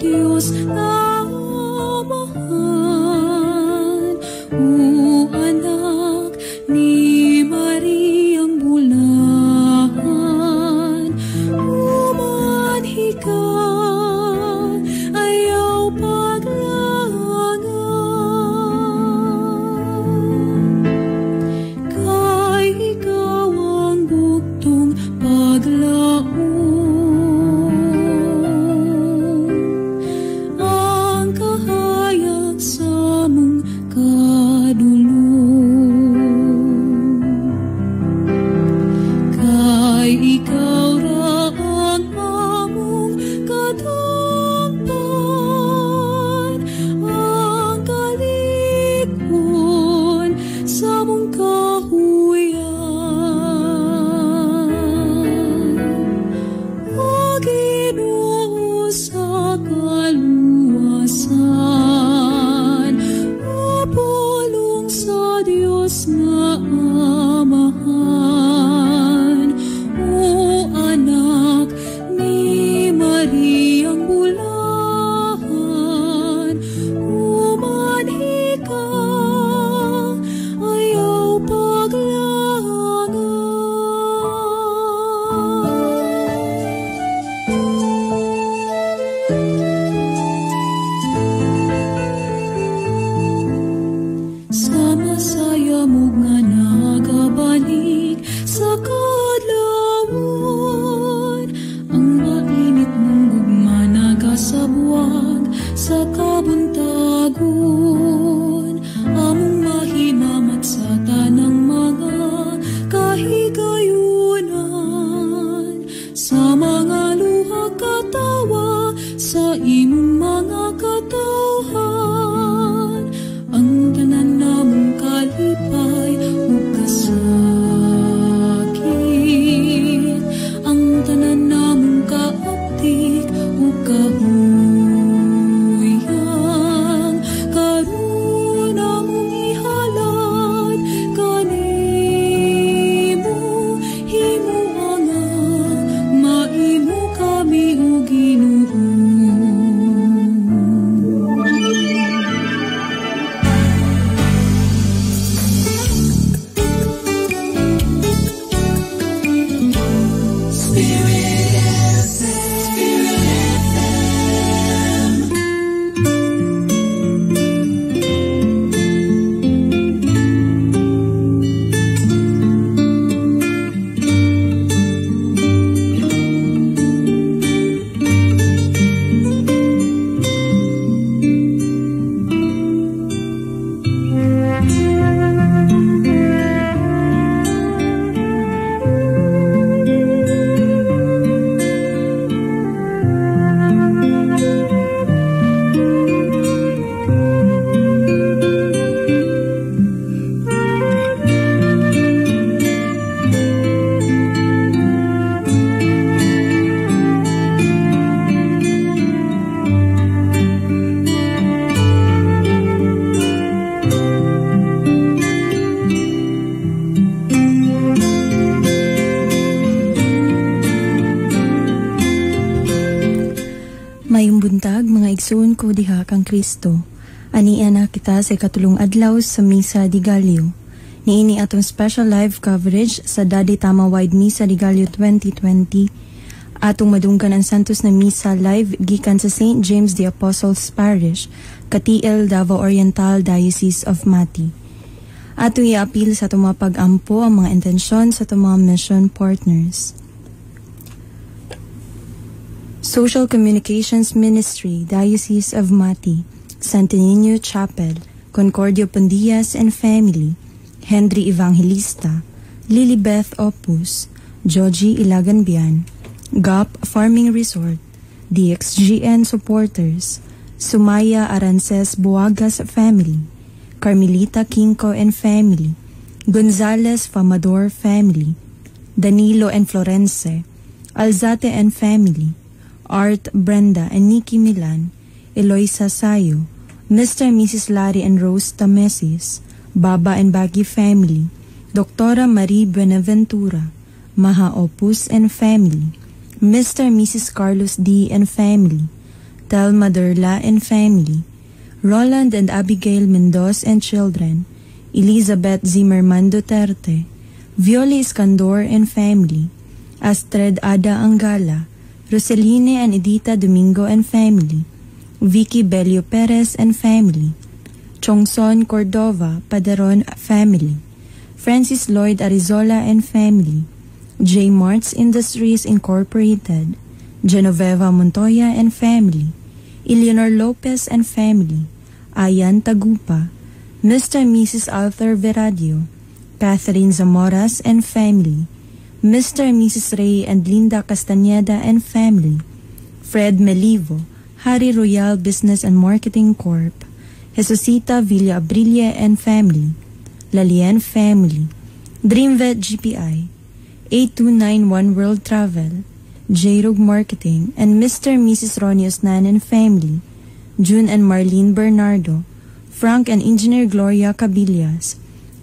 Dios nga Amahan, o anak ni Mariang Bulahan, umanhi ka, ayaw paglangan. Kay ikaw ang bugtong paglaom, ang kahayag sa mong kadulom. Kay ikaw ra ang among kadungpan, ang kalig-on sa mong kahuyan. O Ginoo sa kaluwasan, o pulong sa Dios nga Amahan, o anak ni Mariang Bulahan, umanhi ka, ayaw paglangan. Sa masaya mo nga nagabanig sa kadlawon, ang mainit mong gugma nagasabuag sa kabuntagon. Among mahimamat sa tanang mga kahigayunan, sa mga luha katawa sa imong mga katawhan. Ang tanan namong kalipay ug kasakit, ang tanan namong kaaptik ug kahuyang, karon among ihalad kanimo, himoa nga maimo kami o Ginoo. Igsoon ko diha kang Kristo. Ania na kita sa ikatulong adlaw sa Misa de Gallo. Niini atong special live coverage sa Daddy Tama Wide Misa de Gallo 2020. Atong madunggan ang Santos na Misa live gikan sa St. James the Apostles Parish, Cateel, Davao Oriental, Diocese of Mati. Atong iapil sa atong mga pag-ampo ang mga intensyon sa atong mga mission partners. Social Communications Ministry, Diocese of Mati, Santo Niño Chapel, Concordio Pondias and Family, Henry Evangelista, Lilibeth Opus, Joji Ilaganbian, GOP Farming Resort, DXGN Supporters, Sumaya Arances Buagas Family, Carmelita Quinco and Family, Gonzales Famador Family, Danilo and Florence, Alzate and Family, Art, Brenda, and Nikki Milan, Eloisa Sayo, Mr. and Mrs. Larry and Rose Tamesis, Baba and Baggy Family, Doctora Marie Buenaventura, Maha Opus and Family, Mr. and Mrs. Carlos D. and Family, Telma Derla and family, Roland and Abigail Mendoz and children, Elizabeth Zimmerman Duterte, Violi Iskandor and family, Astrid Ada Angala, Roseline and Edita Domingo and family, Vicky Bello Perez and family, Chongson Cordova Paderon family, Francis Lloyd Arizola and family, J. Martz Industries Incorporated, Genoveva Montoya and family, Eleanor Lopez and family, Ayan Tagupa, Mr. and Mrs. Arthur Veradio, Catherine Zamoras and family, Mr. and Mrs. Ray and Linda Castañeda and family, Fred Melivo, Harry Royal Business and Marketing Corp., Jesusita Villa Abrille and family, Lalien family, Dreamvet GPI, 8291 World Travel, J-Rog Marketing, and Mr. and Mrs. Ronnie Osnan and family, June and Marlene Bernardo, Frank and Engineer Gloria Cabillas,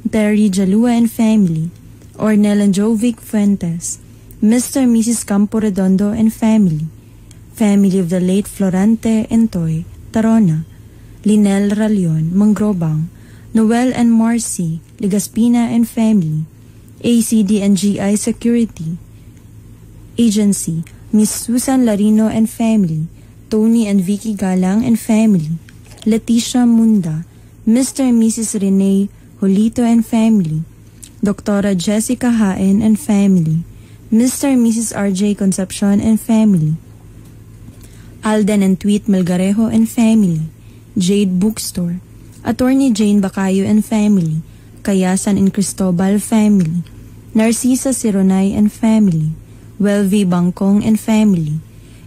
Terry Jalua and family, Ornel and Jovic Fuentes, Mr. and Mrs. Campo Redondo and family, family of the late Florante Entoy, Tarona, Linel Ralion, Mangrobang, Noel and Marcy, Ligaspina and family, ACD and GI Security Agency, Miss Susan Larino and family, Tony and Vicky Galang and family, Leticia Munda, Mr. and Mrs. Rene Julito and family, Doctora Jessica Haen and family, Mr. and Mrs. RJ Concepcion and family, Alden and Tweet Melgarejo and family, Jade Bookstore, Attorney Jane Bacayo and family, Kayasan and Cristobal family, Narcisa Sironay and family, Welvy Bangkong and family,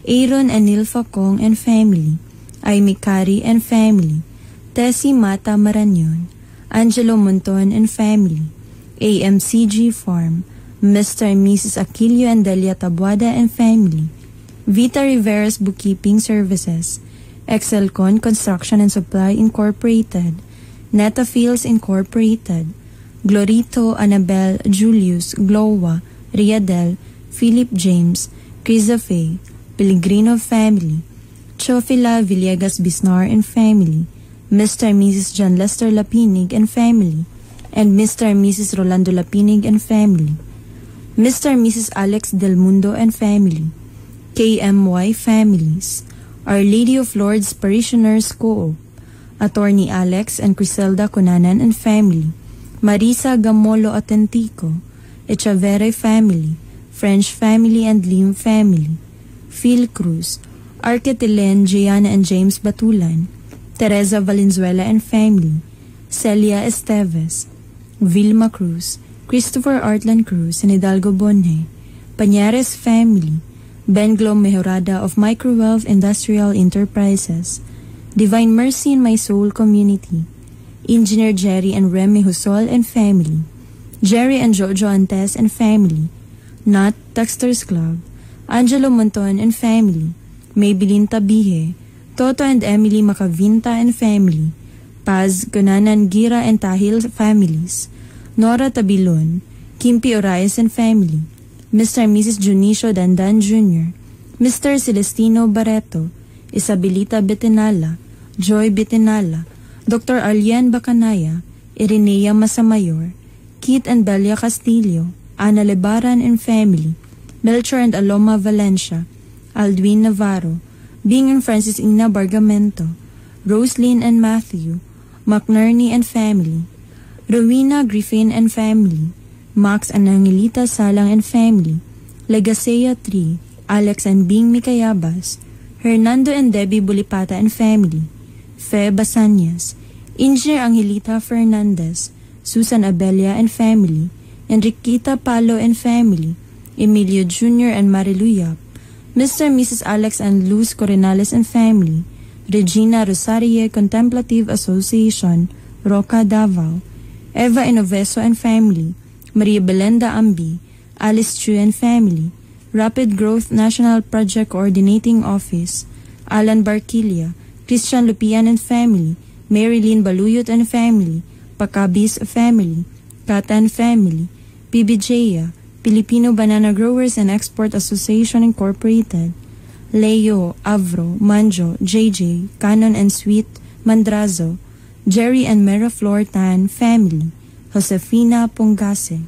Aaron and Nilfa Kong and family, Amy Kari and family, Tessie Mata Maranyon, Angelo Monton and family, AMCG Farm, Mr. and Mrs. Aquilio and Delia Tabuada and family, Vita Rivera's Bookkeeping Services, Excelcon Construction and Supply Incorporated, Neta Fields Incorporated, Glorito, Annabel, Julius, Glowa, Riadel, Philip James, Criza Faye, Pellegrino family, Chofila Villegas Bisnar and family, Mr. and Mrs. John Lester Lapinig and family, and Mr. and Mrs. Rolando Lapinig and family, Mr. and Mrs. Alex Del Mundo and family, KMY families, Our Lady of Lourdes Parishioners Co-op, Attorney Alex and Criselda Cunanan and family, Marisa Gamolo Atentico, Echaverre family, French family and Lim family, Phil Cruz, Arquetilen, Gianna and James Batulan, Teresa Valenzuela and family, Celia Esteves, Vilma Cruz, Christopher Artland Cruz and Hidalgo Bonhe, Pañares family, Benglo Mejorada of Microwealth Industrial Enterprises, Divine Mercy in My Soul Community, Engineer Jerry and Remy Husol and family, Jerry and Jojo Antes and family, Nat Texters Club, Angelo Monton and family, Maybelline Tabihe, Toto and Emily Macavinta and family, Paz, Gunanan, Gira and Tahil families, Nora Tabilon, Kimpi Oraes and family, Mr. and Mrs. Junicio Dandan Jr., Mr. Celestino Barreto, Isabelita Betinala, Joy Betinala, Dr. Arlien Bacanaya, Irenea Masamayor, Kit and Belia Castillo, Ana Lebaran and family, Melchor and Aloma Valencia, Aldwin Navarro, Bing and Francis Ina Bargamento, Roslyn and Matthew, McNerney and family, Rowena Griffin and family, Max and Angelita Salang and family, Legasea 3, Alex and Bing Mikayabas, Hernando and Debbie Bulipata and family, Fe Basanyas, Engineer Angelita Fernandez, Susan Abelia and family, Enriquita Palo and family, Emilio Jr. and Marilu Yap, Mr. and Mrs. Alex and Luz Corinales and family, Regina Rosarie Contemplative Association, Roca Davao, Eva Inoveso and family, Maria Belenda Ambi, Alice Chu and family, Rapid Growth National Project Coordinating Office, Alan Barquilia, Christian Lupian and family, Marilyn Baluyot and family, Pacabis family, Katan family, PBJA, Filipino Banana Growers and Export Association Incorporated, Leo, Avro, Manjo, JJ, Canon and Sweet, Mandrazo, Jerry and Meraflor Tan family, Josefina Pongase.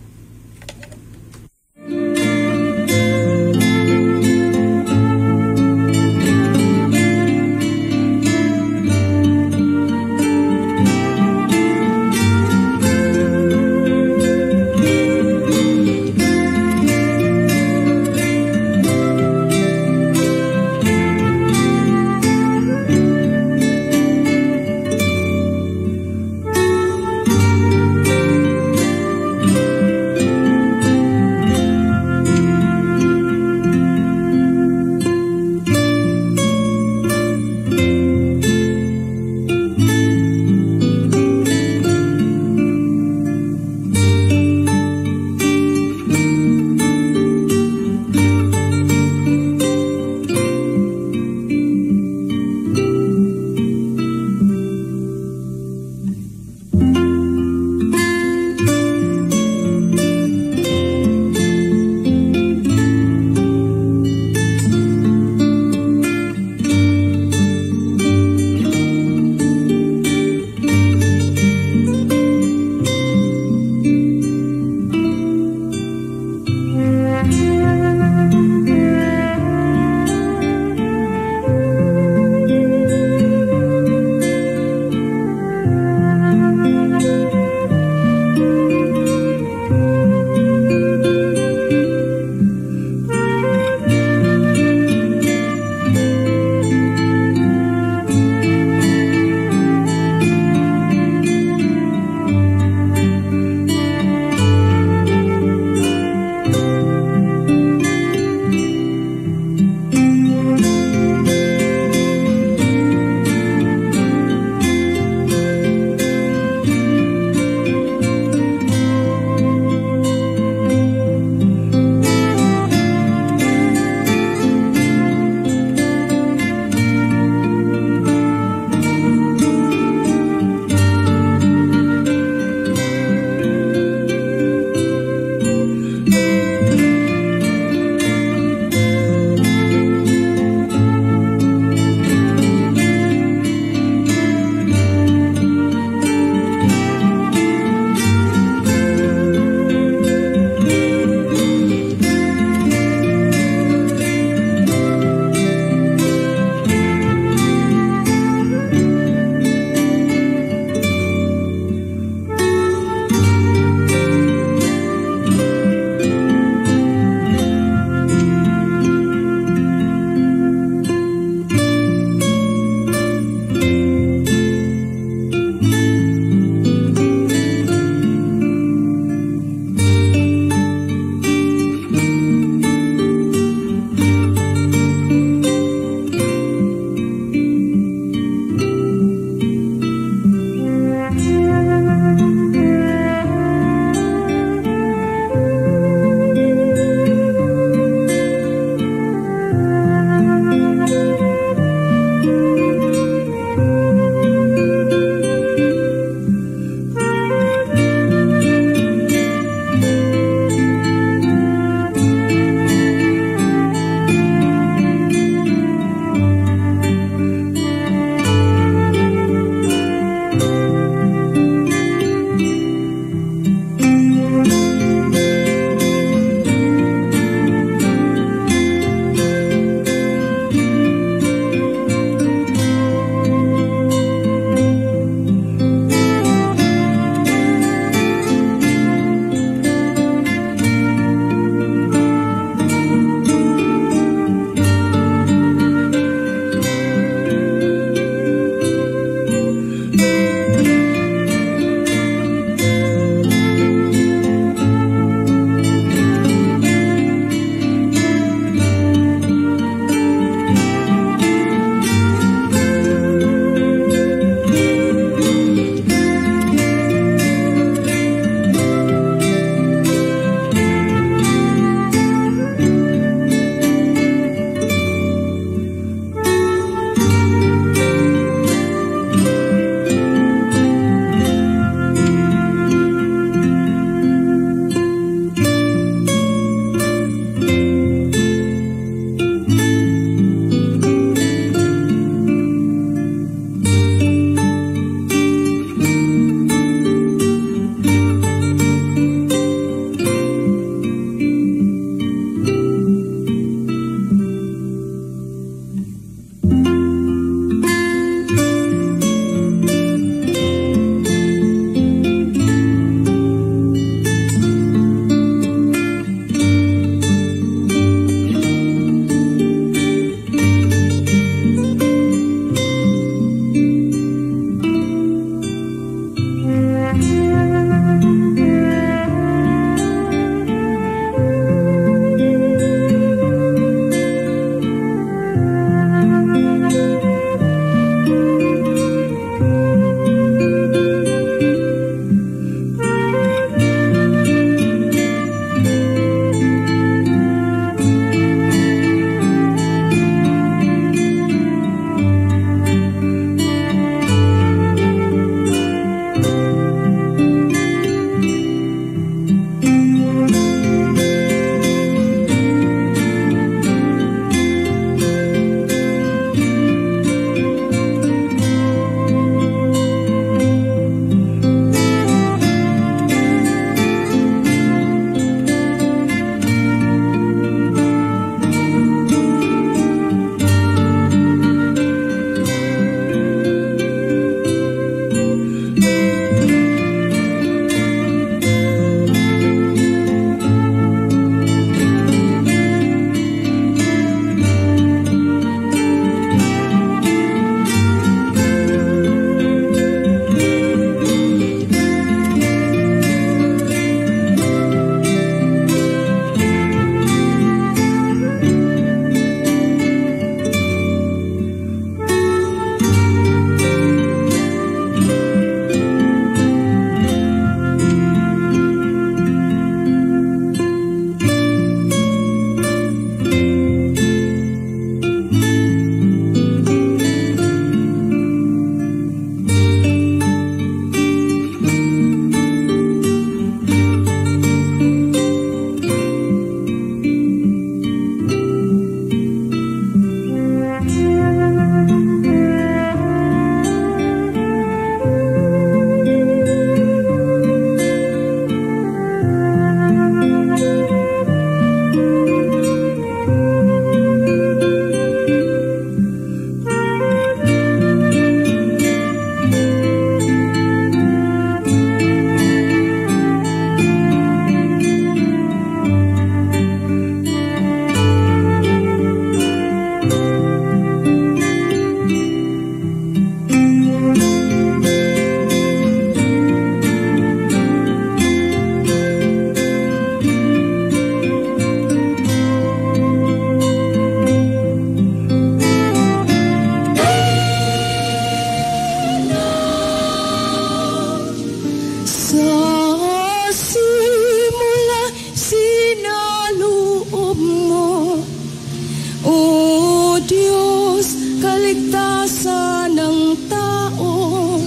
Kaligtasan ng tao.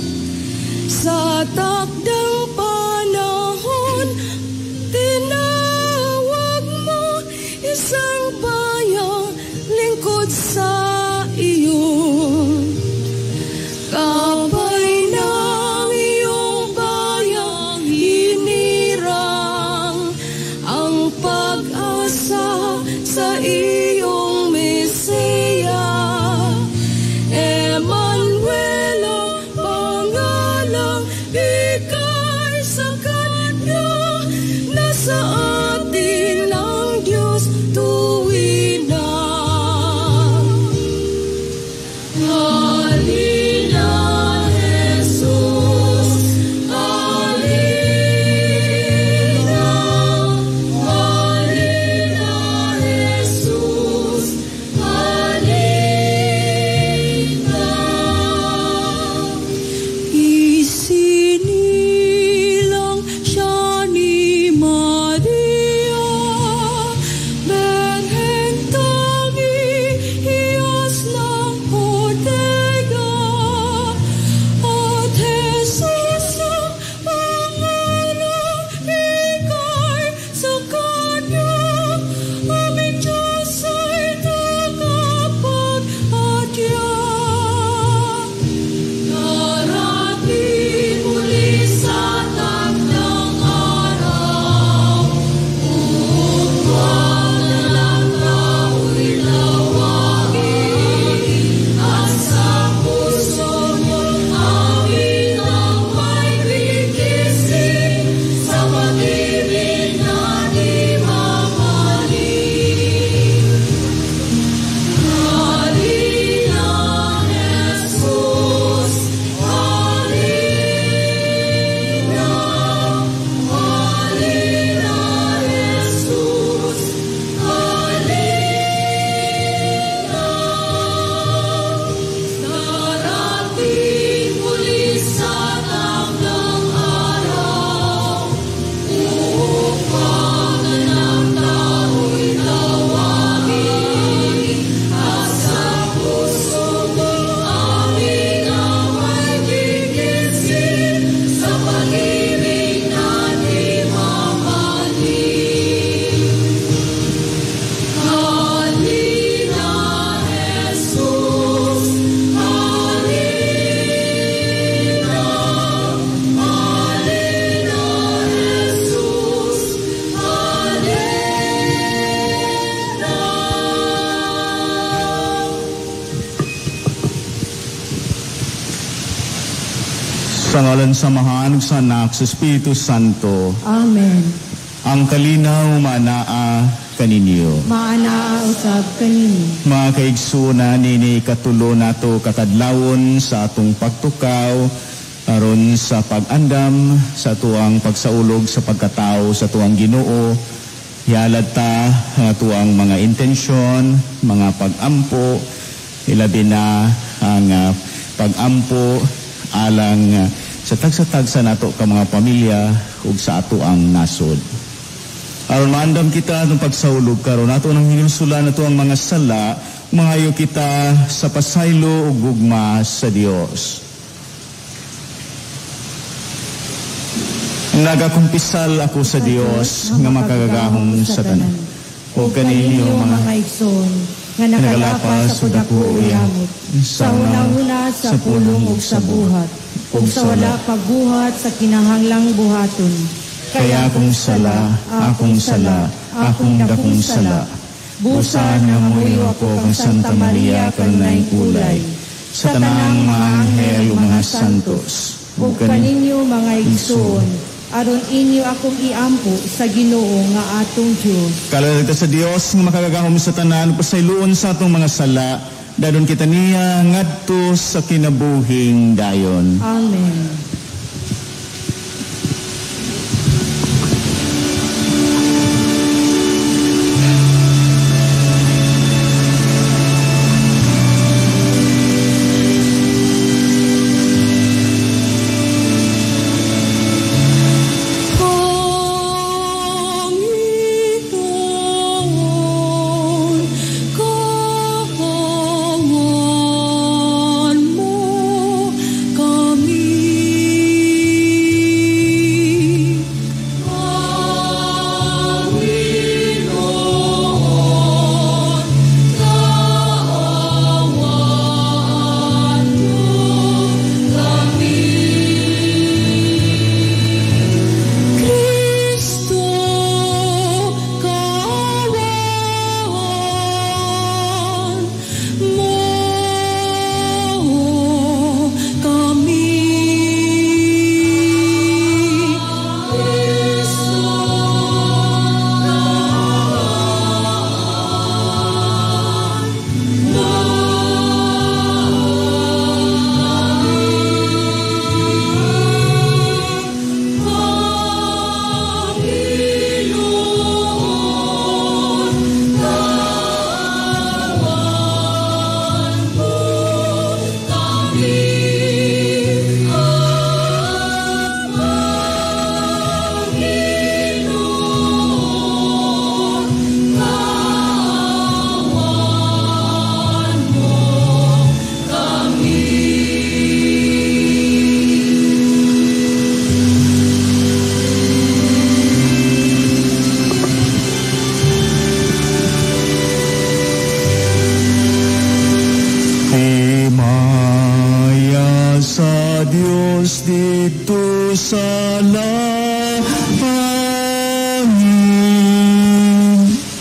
Sa takdang panahon, tinawag mo isang bayang lingkod sa iyo. Gabay ng iyong bayang hinirang ang pag-asa sa iyong Mesiya. Emmanuel ang pangalang bigay sa kanya, nasa atin ang Diyos tuwina. Halina, Jesus, halina, halina, Jesus, halina. Isinilang siya ni Maria, Birheng tangi, hiyas ng Judea. At Jesus ang pangalang bigay sa kanya, aming Diyos ay tagapag-adya. Darating muli sa takdang araw, upang ang tao'y tawagin, at sa puso mo aming ama'y bigkisin, sa pag-ibig na di mamaling. Halina, Jesus, halina, halina, Jesus, halina. Darating muli sa takdang araw, upang ang tao'y tawagin, at sa puso mo aming ama'y gigisin, sa pag-ibig na di mamaling. Halina, Jesus, halina, halina, Jesus, halina. Sa ngalan sa Amahan, ug sa Anak, sa Espiritu Santo, Amen. Ang kalinaw manaa kaninyo. Maanaa usab kaninyo. Mga kaigsuonan, nini katulo nato kakadlawon sa atong pagtukaw aron sa pag-andam sa tuang pagsaulog sa pagkatao sa tuang Ginoo. Yalad ta ang tuang mga intensyon, mga pag-ampo, ilabi na ang pag-ampo alang sa tagsa-tagsa nato ka mga pamilya ug sa ato ang nasod. Aron maandam kita atong pagsaulog karon ato nang hinulsulan nato ang mga sala, mangayo kita sa pasaylo ug gugma sa Dios. Nagakumpisal ako sa Dios nga makagagahom sa tanan. O kaninyo mga igsoon nga nakalapas sa dako ug yamot, sa una-una sa pulong ug sa buhat, ug sa wala pagbuhat sa kinahanglang buhaton. Kaya akong sala, akong sala, akong dakong sala. Busa nga muyo ako kang Santa Maria kanunay kulay, sa tanang mga anghel ug mga santos. Ug kaninyo mga igsoon, aron inyo akong iampo sa Ginoo nga atong Dios. Kaluoy sa Dios nga makagagahom sa tanan, pasayloon sa atong mga sala, dadon kita niya ngadto sa kinabuhing dayon. Amen. Panginoon, kaawa Dios dito sa langit.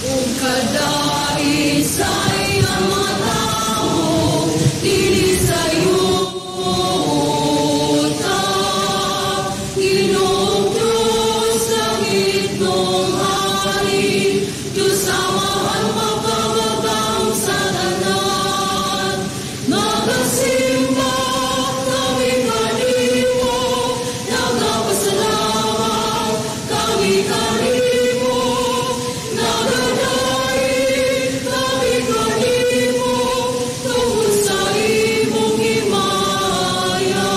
Ug kadait sa iyang mga tawo, dili sa yuta. Ginoong Diyos, langitnong hari, Diyos Amahan, makagagahom sa tanan. Nagasimba kami kanimo, nagapasalamat kami kanimo, nagadaig kami kanimo, tungod sa imong himaya.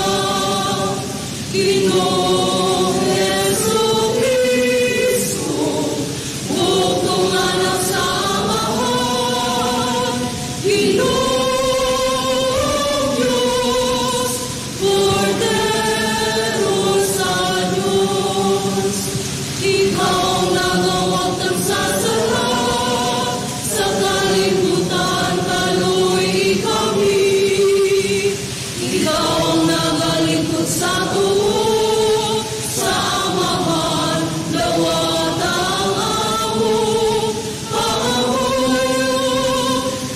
Ginoong Jesu-Cristo, bugtong anak sa Amahan, Ginoong Diyos, Kordero sa Diyos. Ikaw ang nagawagtang sa sala, sa kalibutan kaluy-i kami. Ikaw ang nagalingkod sa tuo, sa Amahan, dawata ang among pangamuyo.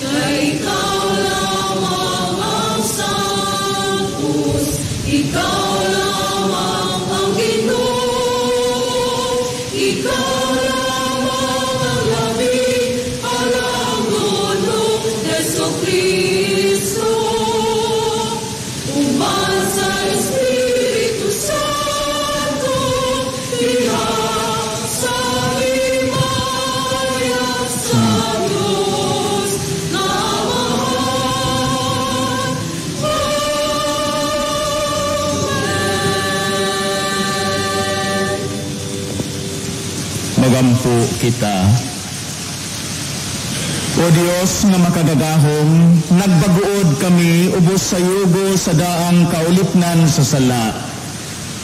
Kay ikaw lamang ang santos, ikaw lamang ang Ginoo, ikaw lamang ang labing alang Jesu-Cristo. Uban sa Espiritu Santo, diha sa himaya sa Diyos nga Amahan. Amen. Magampo kita. O Dios nga makagagahom, nagbaguod kami ubos sa yugo sa daang kaulipnan sa sala.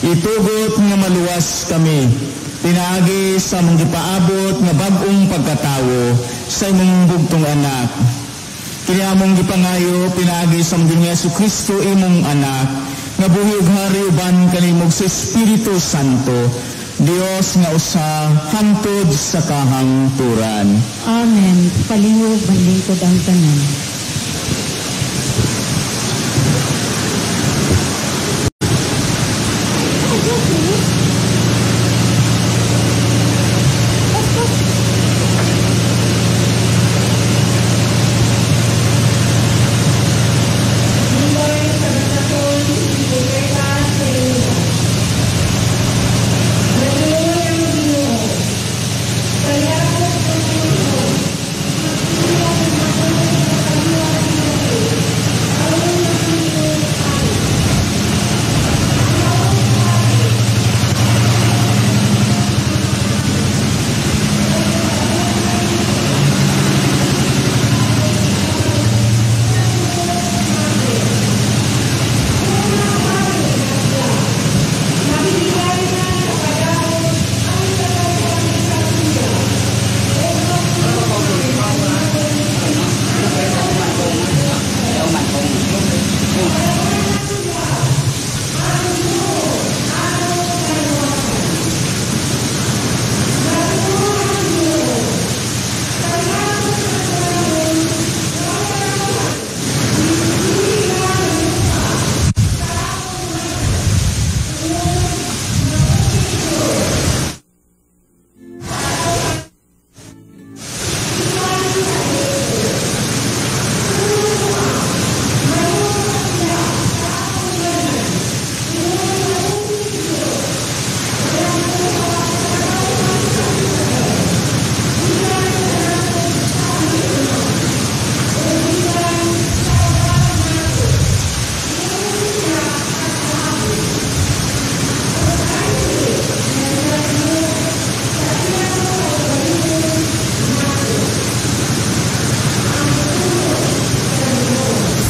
Itugot nga maluwas kami, pinaagi sa among gipaabot nga bag-ong pagkatawo sa imong bugtong anak. Kini among gipangayo pinaagi sa among Jesu Kristo imong anak, nga buhi ug hari uban kanimo sa Espiritu Santo, Dios nga usa hantod sa kahangturan. Amen. Palihog manlingkod ang tanan.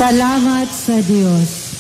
Salamat sa Diyos.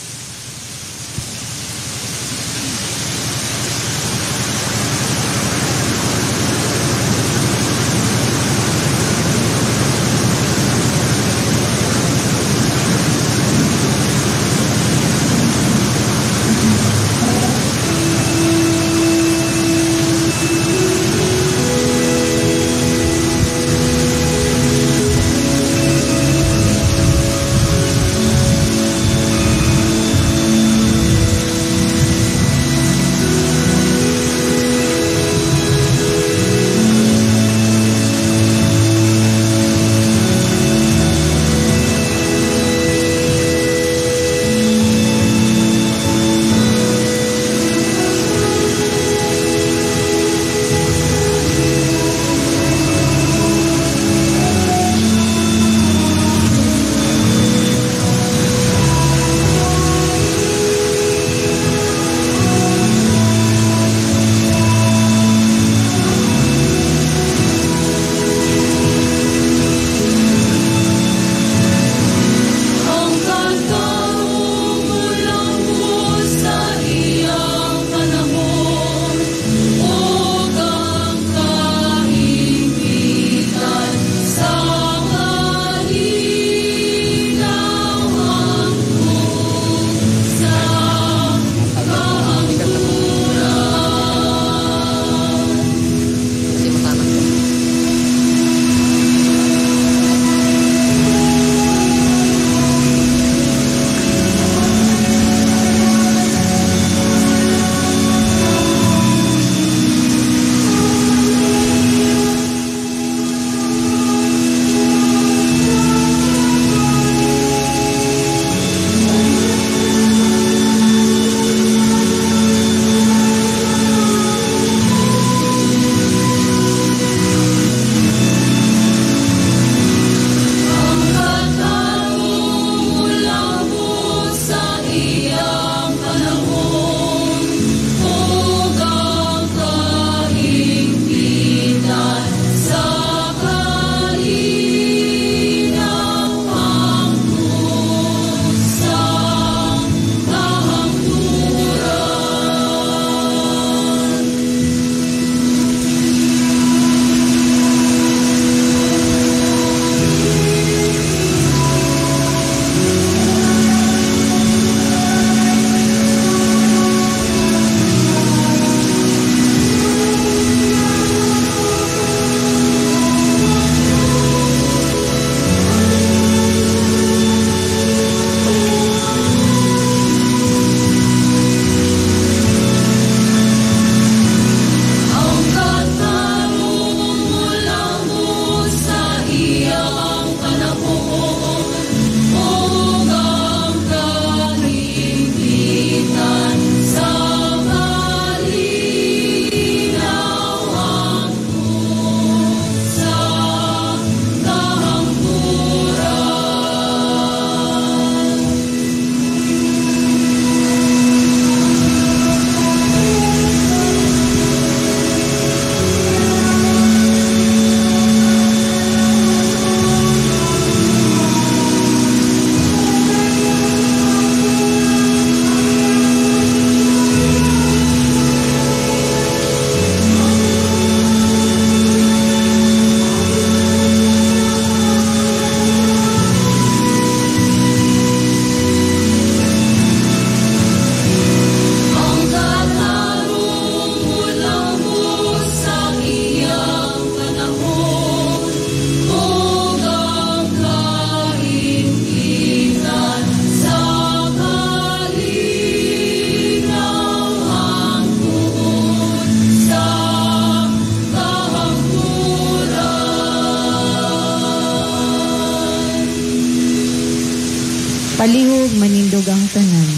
Magtindog ang tanan.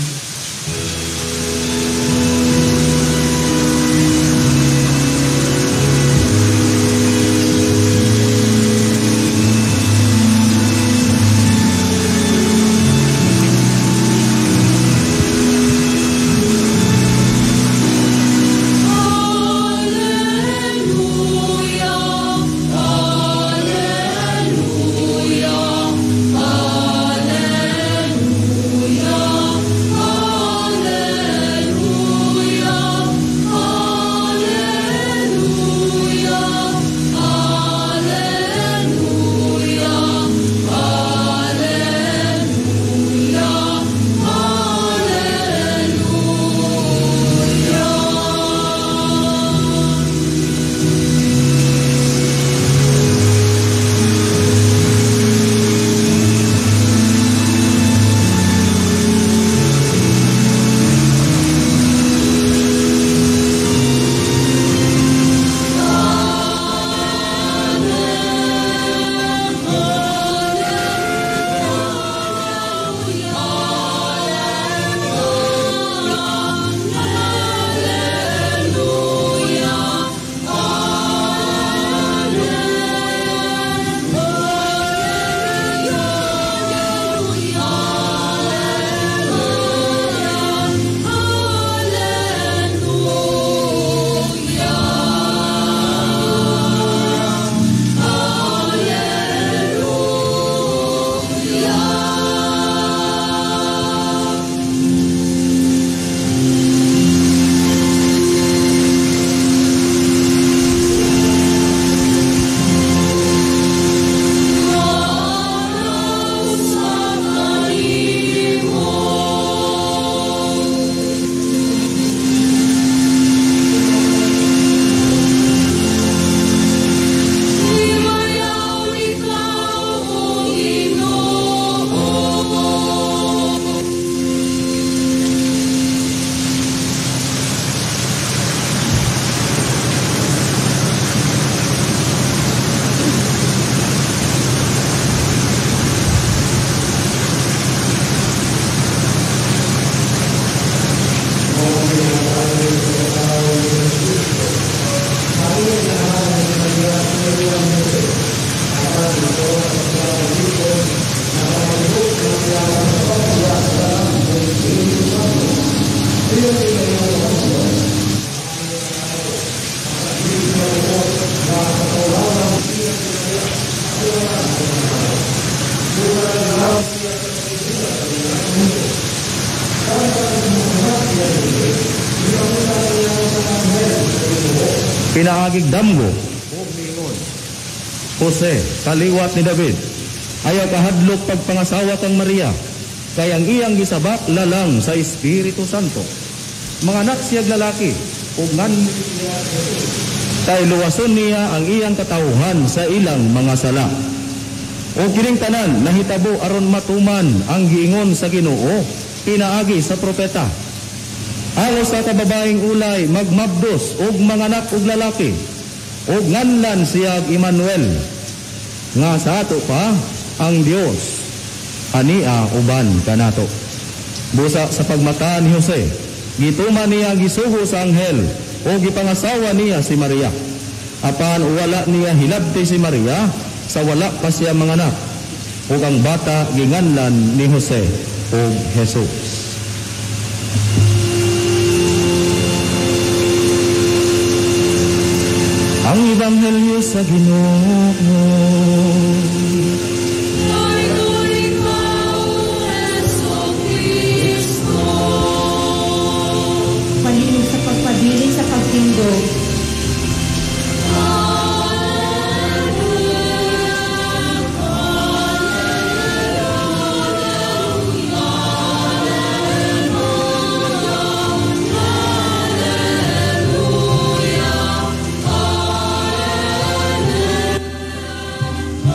Pinaagig damgo, Jose, kaliwat ni David, ayaw kahadlok pagpangasawa kang Maria, kay ang iyang gisabak lalang sa Espiritu Santo. Mga anak siyag lalaki, ug ngan kay luwason niya ang iyang katawhan sa ilang mga sala. O kining tanan nahitabo aron matuman ang giingon sa Ginoo pinaagi sa propeta. Alos sa kababaeng ulay magmabdos og manganak og lalaki og nganlan siyag Emmanuel, nga sa ato pa ang Dios ania uban kanato. Busa sa pagmata ni Jose, gituman niya gisugo sa anghel o gipangasawa niya si Maria. Apan wala niya hilabti si Maria sa wala pa siya manganak, ug ang bata ginganlan ni Jose og Jesus. Ang Ebanghelyo sa Ginoo. Palihog sa pagpabilin sa pagtindog. Hallelujah.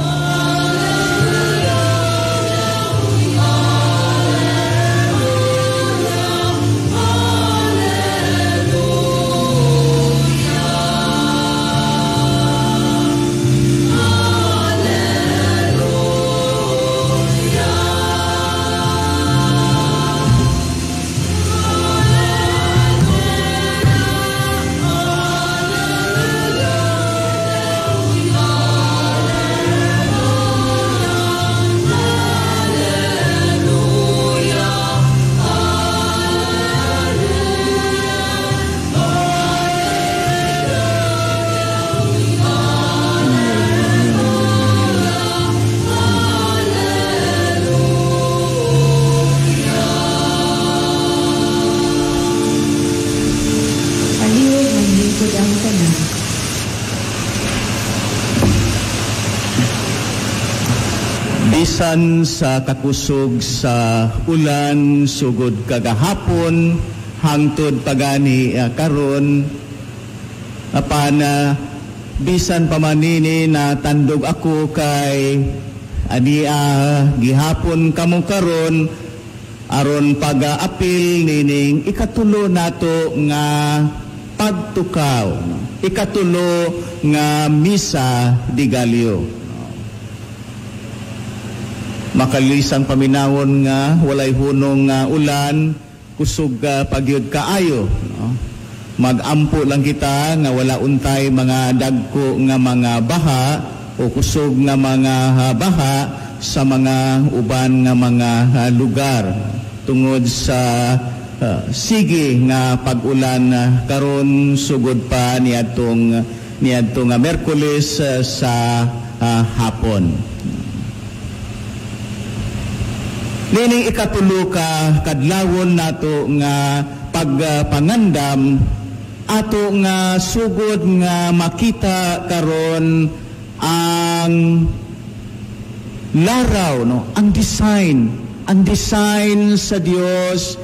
Bisan sa kakusog sa ulan sugod kagahapon hangtod pagani karon, apan bisan pa man nini na tandog ako kay ania gihapon kamo karon aron pag-apil nining ikatulo nato nga pagtukaw, ikatulo nga Misa de Gallo. Makalisang paminawon nga walay hunong nga ulan, kusog pagyud kaayo, no? Magampo lang kita nga wala untay mga dagko nga mga baha o kusog nga mga baha sa mga uban nga mga lugar tungod sa sige nga pag-ulan karon sugod pa niadtong niadtong Miyerkules sa hapon. Nining ikatulo ka kadlawon nato nga pagpangandam, ato nga sugod nga makita karon ang laraw, no, ang design sa Dios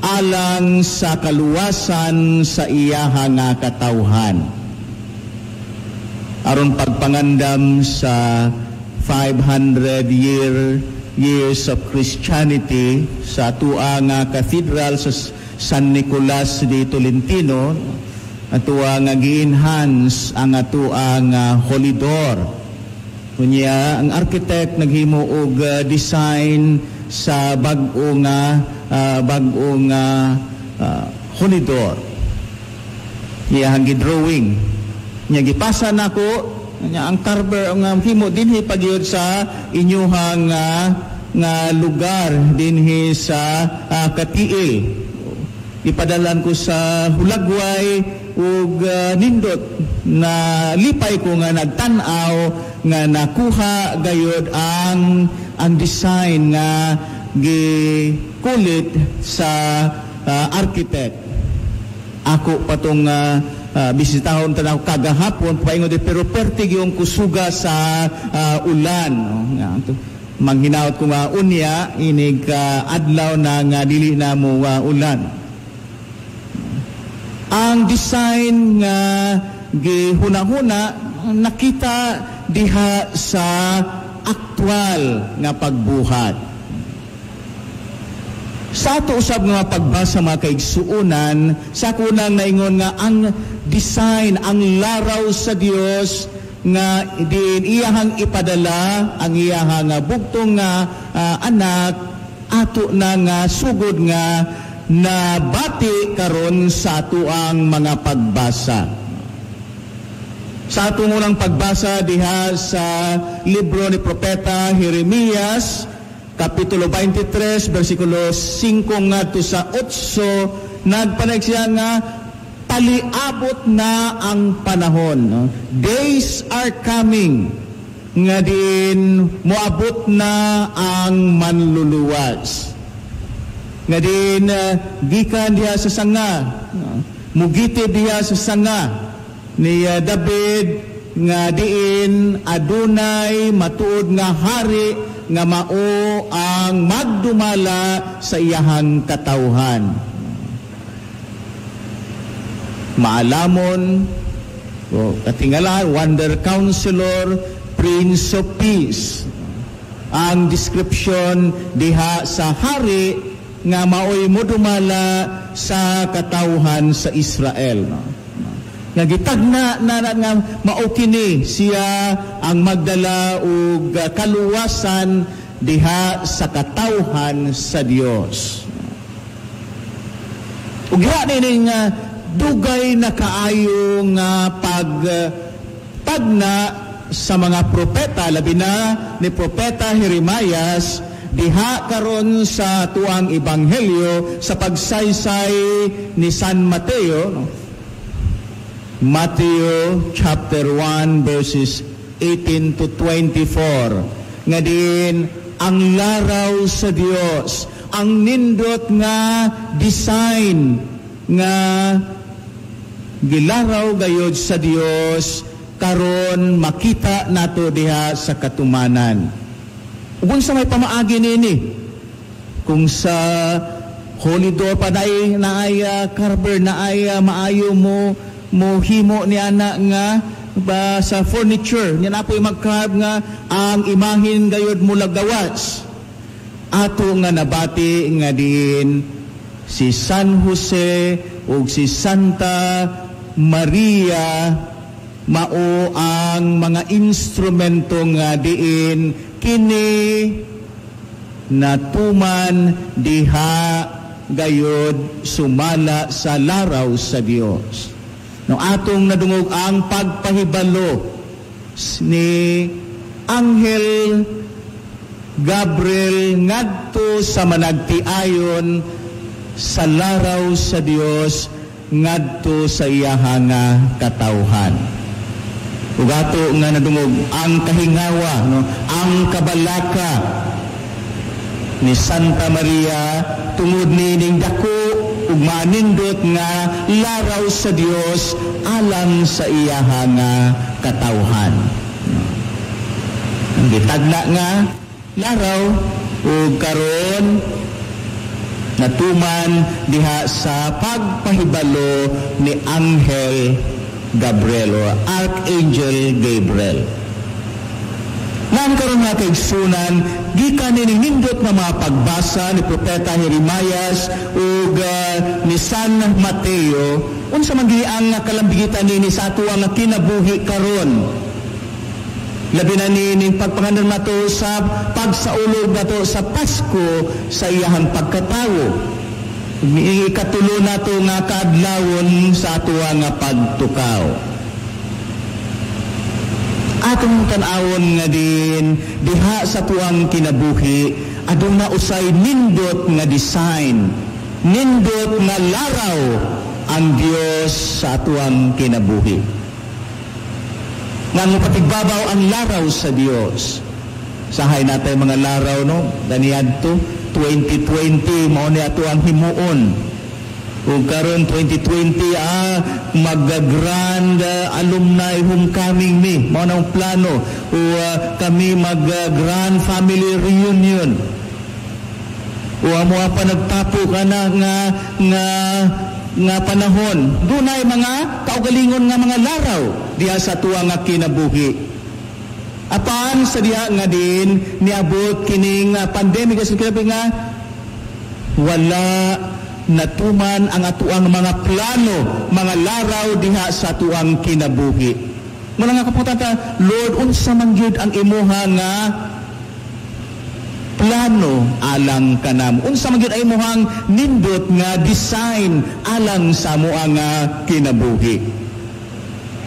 alang sa kaluwasan sa iyaha nga katawhan. Aron pagpangandam sa 500 years of Christianity sa atua nga cathedral sa San Nicolas de Tolentino, atua nga gi-enhance ang atua nga Holy Door. Unya ang architect naghimo og design sa bag-o nga Holy Door. Iyang gi-drawing. Nya gipasa nako nya ang carver ang himo dinhi pagyud sa inyuhang nga lugar dinhi sa Katiil. Ipadalan ko sa Hulagway ug nindot na lipay ko nga nagtan-aw nga nakuha gayod ang design nga gikulit sa architect. Ako patong bisitahon tanaw kagahapon paingon di, pero perti yung kusuga sa ulan, no? Nga, manghinaot ko nga unya inig adlaw na nga dili na mo ulan. Ang design nga gihuna-huna nakita diha sa aktual nga pagbuhat. Sa ato usab nga pagbasa, mga kaigsuonan, sa kunang naingon nga ang design, ang laraw sa Dios nga diin iyahang ipadala ang iyahang bugtong nga anak, ato na nga sugod nga nabati karon sa atuang mga pagbasa. Sa atong unang pagbasa diha sa libro ni Propeta Jeremias, Kapitulo 23, versikulo 5 ngadto sa 8, nagpanayag siya nga paliabot na ang panahon. No? Days are coming nga diin moabot na ang manluluwas. Nga diin gikan diha sa sanga, no? Mugiti diha sa sanga ni David nga diin adunay matuod nga hari nga mao ang magdumala sa iyahang katawhan. Maalamon, o katingalan, Wonder Counselor, Prince of Peace. Ang description diha sa hari nga maoy modumala sa katawhan sa Israel. No? Nga gitagna na nga mao kini siya ang magdala og kaluwasan diha sa katawhan sa Dios. Ug diha nining dugay na kaayo nga pagtagna sa mga propeta, labi na ni Propeta Jeremias, diha karon sa tuang ebanghelyo sa pagsaysay ni San Mateo, no? Matthew chapter 1 verses 18 to 24, nga diin ang laraw sa Dios, ang nindot nga design nga gilaraw gayod sa Dios karon makita nato diha sa katumanan. Ug unsa may pamaagi nini? Kung sa Holy Door pa naay naay carver, naay maayo mo mo himo ni ana nga ba sa furniture nya na po'y mag-carve nga ang imahin gayod mo lagawas. Ato nga nabati nga diin si San Jose ug si Santa Maria mao ang mga instrumento nga diin kini natuman diha gayod sumala sa laraw sa Dios. No, atong nadungog ang pagpahibalo ni Anghel Gabriel ngadto sa managtiayon sa laraw sa Dios ngadto sa iyaha nga katawhan. Ug ato nga nadungog ang kahingawa, no, ang kabalaka ni Santa Maria tungod nining dako ug manindot nga laraw sa Dios alang sa iyaha nga katawhan. Ang gitagna nga laraw ug karon natuman diha sa pagpahibalo ni Anghel Gabriel or Archangel Gabriel. Nang karon nga kaigsunan, gikan nining nindot nga mga pagbasa ni Propeta Jeremias ug ni San Mateo, unsa man gini ang kalambigitan nini sa ato nga kinabuhi karon? Labi na nining pagpangandam nato sa pagsaulog nato sa Pasko sa iyahang pagkatawo. Ikatulo nato nga kaadlawon sa ato nga pagtukaw. Atong tan-awon nga din diha sa tuang kinabuhi aduna usay nindot nga design, nindot nga laraw ang Dios sa atuang kinabuhi. Nga mopatigbabaw ang laraw sa Dios. Sahay natay mga laraw, no, daniadto 2020 mao ni ato ang himuon. Ug karon 2020 mag-grand alumni homecoming mi, mao na ang plano, o kami mag-grand family reunion. O amo pa nagtapo ka na nga nga nga panahon, dunay mga kaugalingon nga mga laraw diha sa tuwa nga kinabuhi. Apan sa diha nga din niabot kining pandemic sa kinabuhi nga wala natuman ang atuang mga plano, mga laraw diha sa tuang kinabuhi. Muna nga kapunta ta, Lord, unsa man gyud ang imuha nga plano alang kanamo? Unsa man gyud ang imuhang nindot nga design alang sa amoa nga kinabuhi?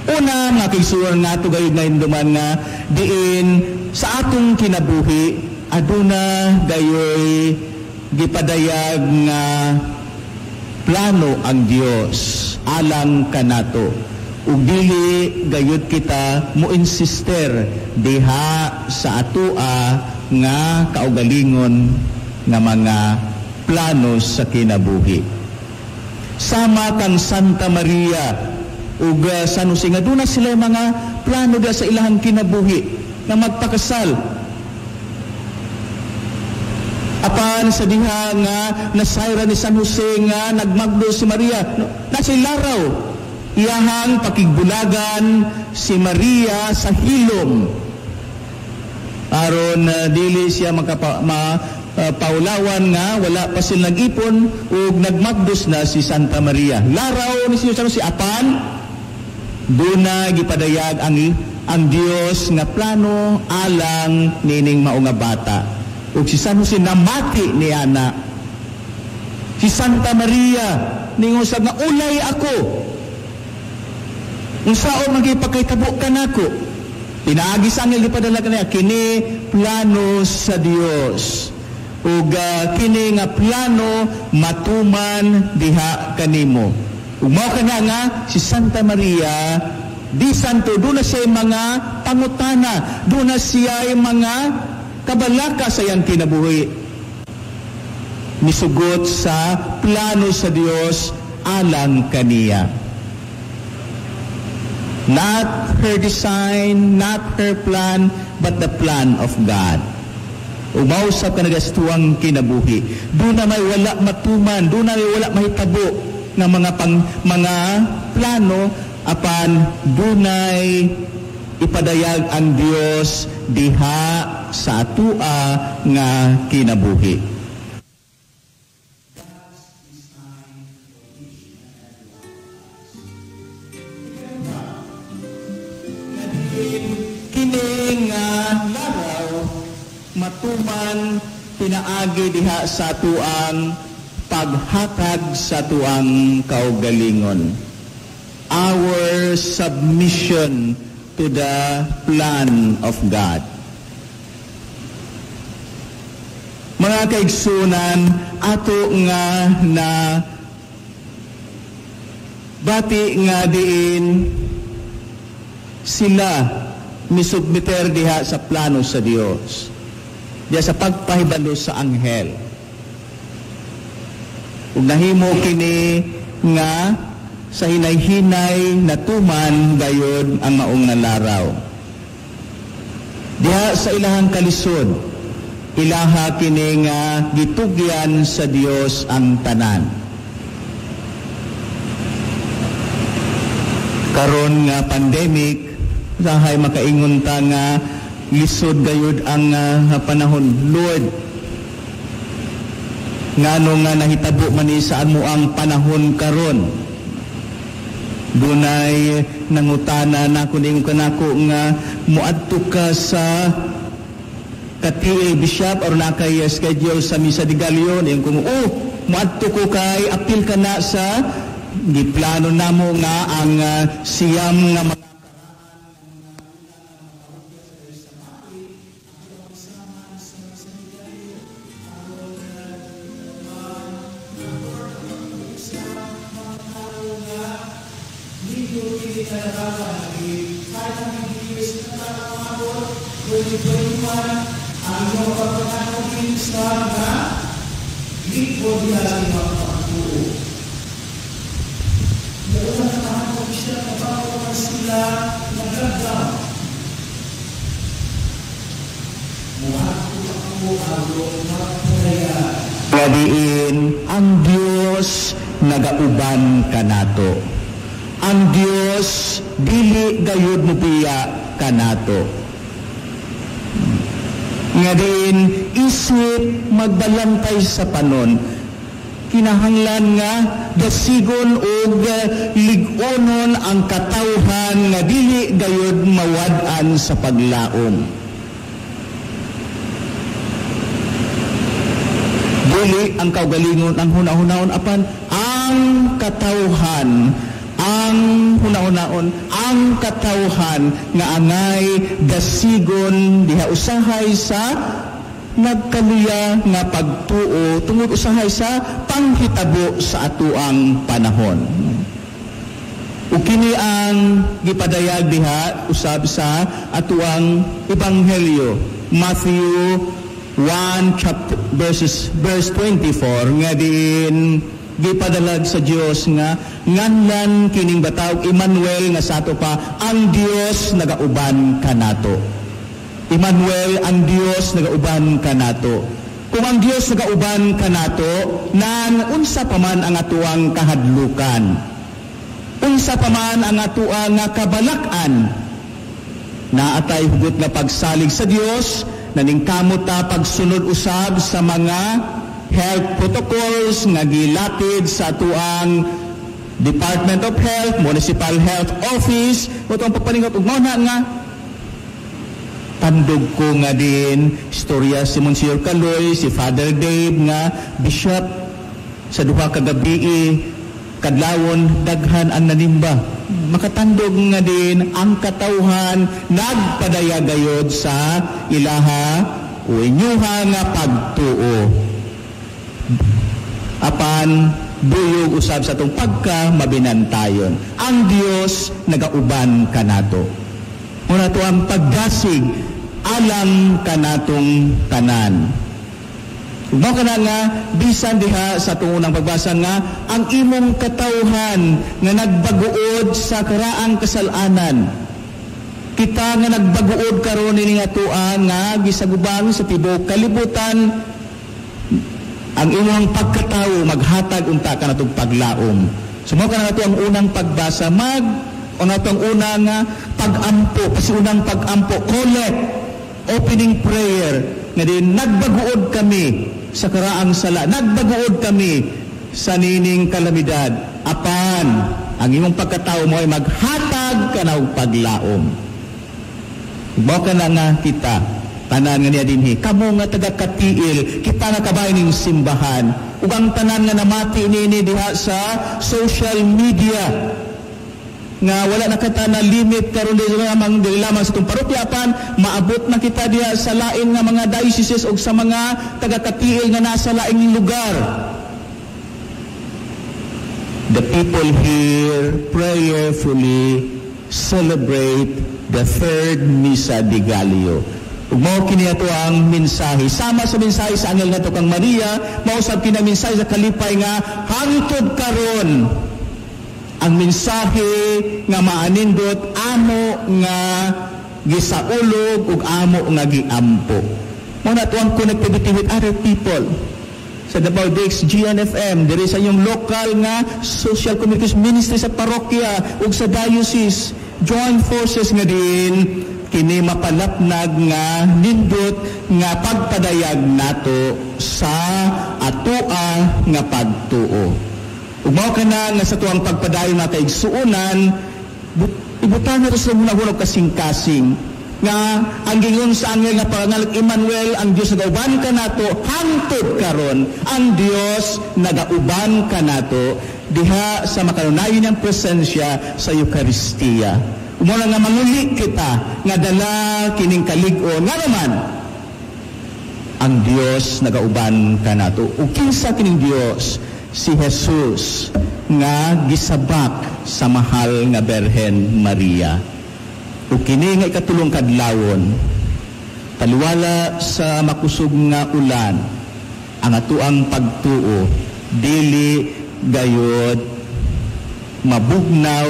Una nga kaigsuonan nato gayud nga hinumduman nga diin sa atong kinabuhi aduna gayoy gipadayag nga plano ang Dios alang kanato. Ug dili gayud kita mo insister diha sa atoa nga kaugalingon nga mga plano sa kinabuhi. Sama kang Santa Maria ug San Jose nga duna sila mga plano diha sa ilahang kinabuhi nga magpakasal. Apan sa diha nga nasayra ni San Jose nga nagmagdo si Maria, no, nasa laraw iyahang pakigbulagan si Maria sa hilom aron dili siya paulawan nga wala pa sila nag-ipon ug nagmagdos na si Santa Maria. Laraw ni San Jose, apan duna gipadayag ang Dios nga plano alang nining mao nga bata. Ug si San Jose namati ni ana. Si Santa Maria ningusab nga ulay ako. Unsaon man gipakahitabo kanako? Pinaagi sa anghel gipadala kaniya kini plano sa Dios. Ug kini nga plano matuman diha kanimo. Ug mao kana nga si Santa Maria di santo duna siya mga pangutana, duna siya mga kabalaka sa iyang kinabuhi. Misugot sa plano sa Dios alang kaniya. Not her design, not her plan, but the plan of God. Ug mausab ka na sa tuang kinabuhi. Doon na may wala matuman, doon na may wala mahitabo nga mga plano, apan dunay ipadayag ang Dios diha sa atua nga kinabuhi. Kini nga laraw matuman pinaagi diha sa tuang paghatag sa tuang kaugalingon. Our submission to the plan of God. Mga kaigsunan, ato nga na bati nga diin sila misubmiter diha sa plano sa Dios, diha sa pagpahibalo sa anghel. Ug nahimo kini nga sa hinay-hinay natuman gayod ang maong nga laraw. Diha sa ilahang kalisod, ilaha kini nga gitugyan sa Dios ang tanan. Karon nga pandemic, sahay makaingon ta nga lisod gayud ang panahon. Lord, ngano nga nahitabo man ni sa amo ang panahon karon? Dunay nangutana nako ningon kanako nga moadto ka sa Katie Bishop aron na kay schedule sa Misa de Gallo. Ningon ko, oh, moadto ko kay apil ka na sa giplano namo nga ang siyam nga mga Gadiin, ang Dios nagauban kanato. Ang Dios dili gayud mobiya kanato. Nga diin isip magbalantay sa panon, kinahanglan nga dasigon og lig-onon ang katawhan nga dili gayud mawad-an sa paglaom. Dili ang kaugalingon ang hunahunahon, apan ang katawhan, ang hunahunaon, ang katawhan nga angay dasigon diha usahay sa nagkaluya nga pagtuo tungod usahay sa panghitabo sa atuang panahon. Ug kini ang gipadayag diha usab sa atuang ebanghelyo, Matthew 1 chapter verse 24, nga diin gipadalag sa Dios nga nganlan kining bataw Emmanuel, nga sa ato pa ang Dios nagauban kanato. Emmanuel, ang Dios nagauban kanato. Kung ang Dios nagauban kanato, nan unsa pa man ang atuang kahadlukan, unsa pa man ang atuang nga kabalak-an, naatay hugot nga pagsalig sa Dios, naningkamot ta pagsunod usab sa mga health protocols nga gilapid sa atuang Department of Health, Municipal Health Office. Utong pagpaningot ug mao na nga tandog ko nga din istorya si Monsignor Caloy, si Father Dave nga bishop sa duha ka gabii kadlawon daghan ang nanimba. Makatandog nga din ang katawhan nagpadayagayod sa ilaha o inyuha nga pagtuo. Apan buyog usab sa atong pagka mabinantayon. Ang Dios nagauban kanato. Muna to ang paggasig alang kanatong tanan. Mao kana nga bisan diha sa atong unang pagbasa nga ang imong katawhan nga nagbaguod sa karaang kasalanan. Kita nga nagbaguod karon ini nga atoa nga gisagubang sa tibuok kalibutan, ang imong pagkatawo maghatag unta kanatong paglaom. So mao kana nato ang unang pagbasa, mag o nato ang unang pag-ampo, kasi unang pag-ampo, collect, opening prayer, nga din nagbaguod kami sa karaang sala, nagbaguod kami sa nining kalamidad. Apan ang imong pagkatao mo ay maghatag kanaog paglaom. Mao kana nga kita tanan nga niya dinhi, kamo nga taga-katiil, kita nga kabahin ning simbahan, ug ang tanan nga namati niini diha sa social media nga wala na kita na limit karon dili lamang sa itong parokya, apan maabot na kita diha sa lain nga mga dioceses ug sa mga taga-katiil nga nasa laing lugar. The people here prayerfully celebrate the third Misa de Gallo. Ug mao kini ato ang mensahe. Sama sa mensahe sa anghel nato kang Maria, mao sab kini ang mensahe sa kalipay nga hangtod karon ang mensahe nga maanindot amo nga gisaulog ug amo nga giampo. Mao na ato ang connectivity with other people. Sa Davao Dix, GNFM, diri sa inyong lokal nga social communities ministry sa parokya ug sa diocese, join forces nga din kini mapalapnag nga nindot nga pagpadayag nato sa atoa nga pagtuo. Ug mao kana nga sa tuang pagpadayon nga kaigsuonan, ibutan nato sa hunahuna kasing-kasing nga ang gingon sa anghel nga pangalan Emmanuel, ang Dios nagauban kanato hangtod karon, ang Dios nagauban kanato diha sa makanunayon niyang presensya sa Eukaristiya. Muna nga manguli kita nga dala kining kalig-on nga naman ang Dios nagauban kanato. Ug kinsa kining Dios? Si Jesus nga gisabak sa mahal nga Berhen Maria. Ug kini nga ikatulong kadlawon, taliwala sa makusog nga ulan, ang atuang pagtuo dili gayod mabugnaw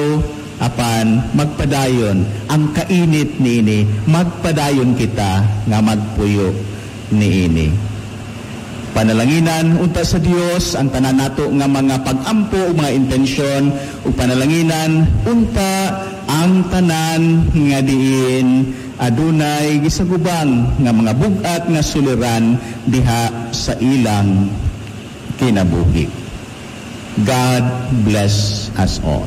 apan magpadayon ang kainit niini, magpadayon kita nga magpuyo niini. Panalanginan unta sa Dios ang tanan nato nga mga pag-ampo o mga intensyon, ug panalanginan unta ang tanan nga diin adunay gisagubang nga mga bug-at nga suliran diha sa ilang kinabuhi. God bless us all.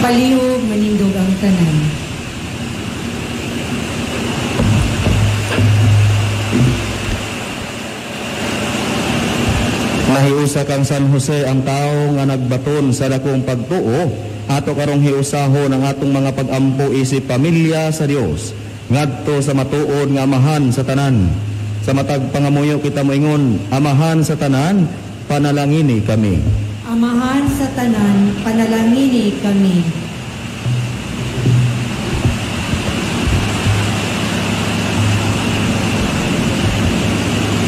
Palihog manindog ang tanan. Nahiusa kang San Jose ang tao nga nagbaton sa dakong pagtuo, ato karong hiusahon ang atong mga pag-ampo isip pamilya sa Dios ngadto sa matuod nga amahan sa tanan. Sa matag pangamuyo kita moingon, amahan sa tanan, panalangini kami. Amahan sa tanan, panalangini kami.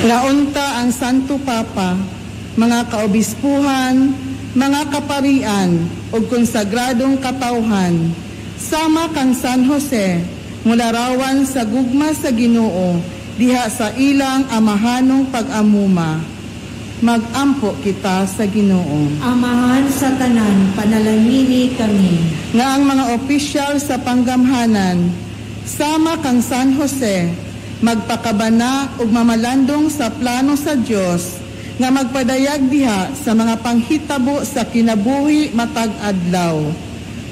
Naunta ang Santo Papa, mga kaobispuhan, mga kaparian, ug konsagradong katawhan, sama kang San Jose, mularawan sa gugma sa Ginoo, diha sa ilang amahanong pag-amuma. Magampo kita sa Ginoo. Amahan sa tanan, panalangini kami. Nga ang mga opisyal sa panggamhanan, sama kang San Jose, magpakabana ug mamalandong sa plano sa Dios nga magpadayag diha sa mga panghitabo sa kinabuhi matag adlaw.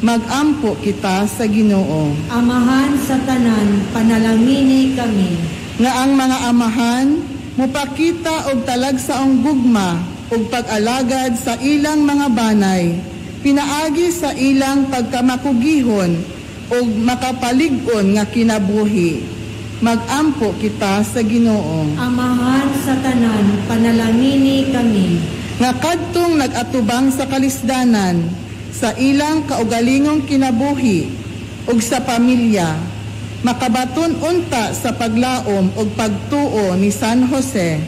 Magampo kita sa Ginoo. Amahan sa tanan, panalangini kami. Nga ang mga amahan mupakita og talagsaong gugma ug pag-alagad sa ilang mga banay, pinaagi sa ilang pagkamakugihon ug makapalig-on nga kinabuhi. Magampo kita sa Ginoo. Amahan sa tanan, panalangini kami. Nga kadtong nag-atubang sa kalisdanan sa ilang kaugalingong kinabuhi ug sa pamilya, makabaton unta sa paglaom ug pagtuo ni San Jose.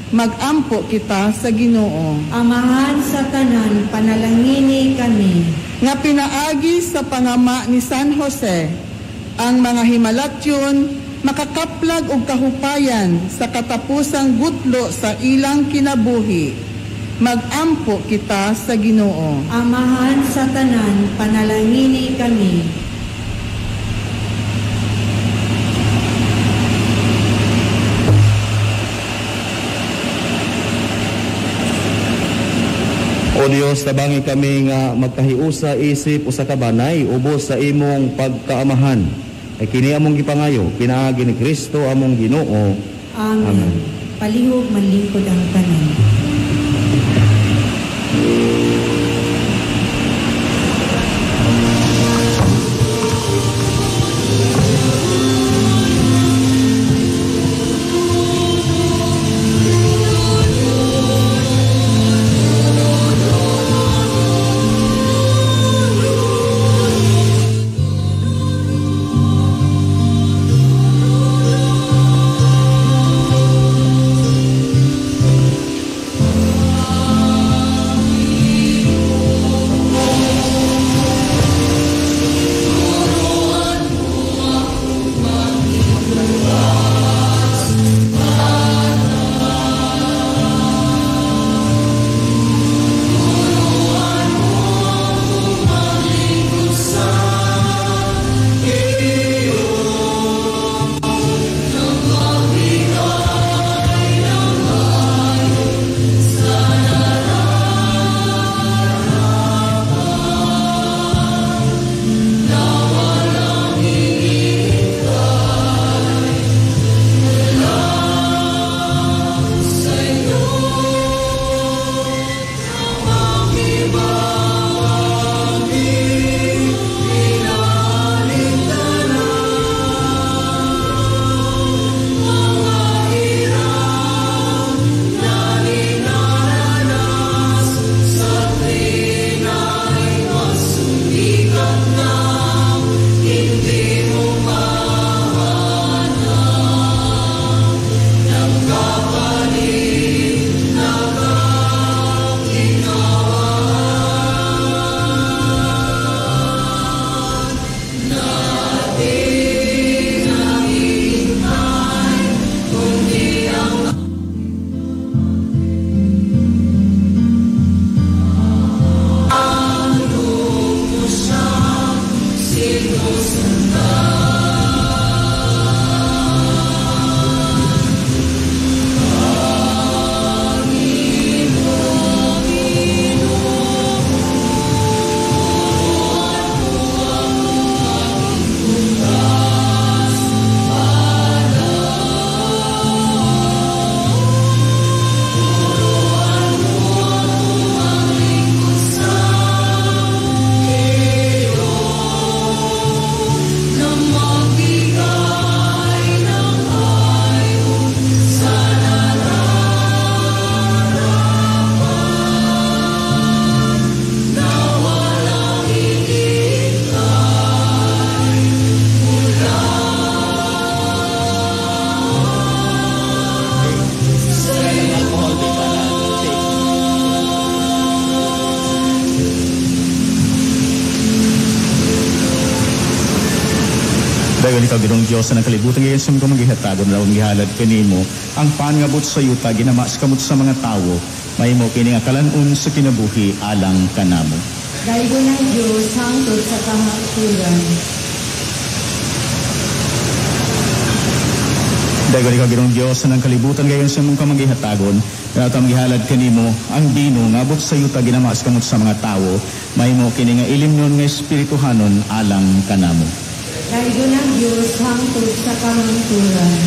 Magampo kita sa Ginoo. Amahan sa tanan, panalangini kami. Nga pinaagi sa pangama ni San Jose, ang mga himalatyon makakaplag og kahupayan sa katapusang gutlo sa ilang kinabuhi. Magampo kita sa Ginoo. Amahan sa tanan, panalangini kami. O Dios, tabangi kami nga magkahiusa isip usa ka banay ubos sa imong pagkaamahan. Ay kini among gipangayo pinaagi ni Kristo among Ginoo. Amen. Amen. Palihog manlingkod ang tanan. Dayon ikaw Ginoong Dios sa nagkalibutan ngayon sa mga magihatagon na gihalad kanimo ang pangabot sa yuta ginama sa kamot sa mga tawo mahimo kini nga kalan-on sa kinabuhi alang kanamo. Daygon ang Dios hangtod sa kahangturan. Dayon ikaw Ginoong Dios sa nagkalibutan ngayon sa mga magihatagon na gihalad kanimo ang bino nga abot sa yuta ginama sa kamot sa mga tawo mahimo kini nga ilimnon nga espirituhanon alang kanamo. Daygon ang Dios hangtod sa kahangturan.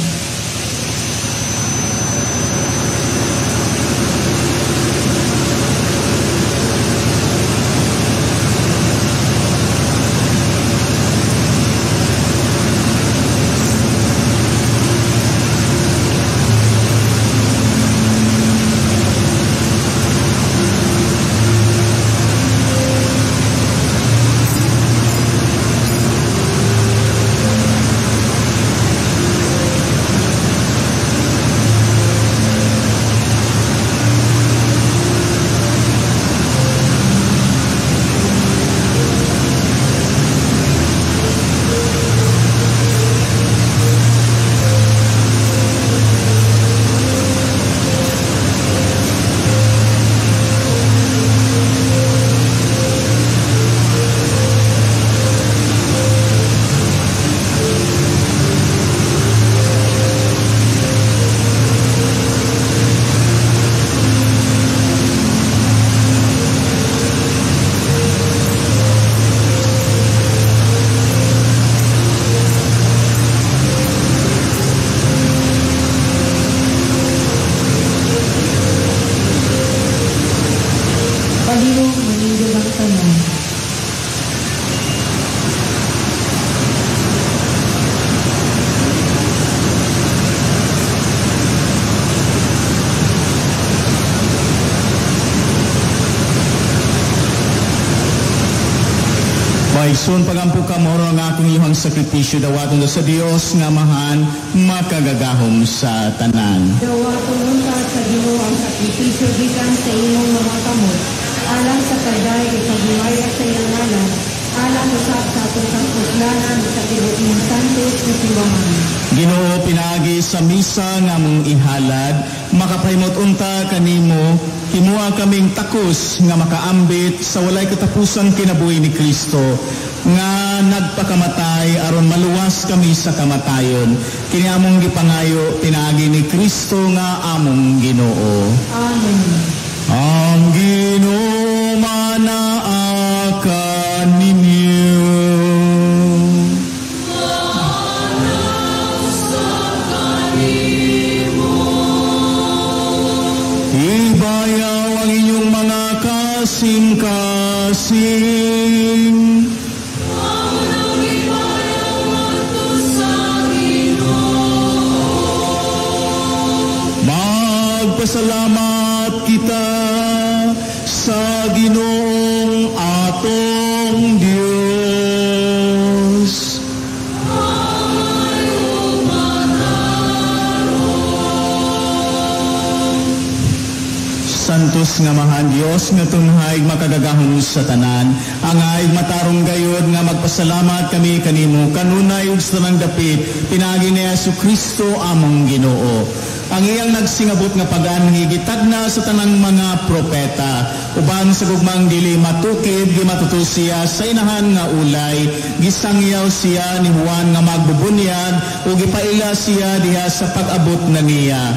O igsoon, pagampo kamo ang akong iyong sakripisyo, dawaton sa Dios nga Amahan makagagahom sa tanan. Dawaton unta sa Ginoo ang sakripisyo gikan sa imong mga kamot, alang sa kagay ug paghiwaya sa iyang ngalan, alang usab sa atong kangpuslanan sa tibuok mong santos nga simbahan. Ginoo, pinaagi sa misa nga among ihalad, makapahimot unta kanimo, himua kaming takos nga makaambit sa walay katapusang kinabuhi ni Kristo, nga nagpakamatay aron maluwas kami sa kamatayon. Kini among gipangayo pinaagi ni Kristo nga among Ginoo. Amen. Ang Ginoo manaa kaninyo. Ibayaw ang inyong mga kasing-kasing. Magpasalamat kita sa Ginoong atong Diyos. Santos nga mahan Dios nga tunhay makagagahom sa tanan, angay matarong gayod nga magpasalamat kami kanimo kanunay ug sa tanang dapit pinaagi ni Jesu Kristo among Ginoo. Ang iyang nagsingabot nga pag-anhi gitagna sa tanang mga propeta, uban sa gugmang dili matukid gimatuto siya sa inahan nga ulay, gisangyaw siya ni Juan nga magbubunyag ug gipaila siya diha sa pag-abot na niya.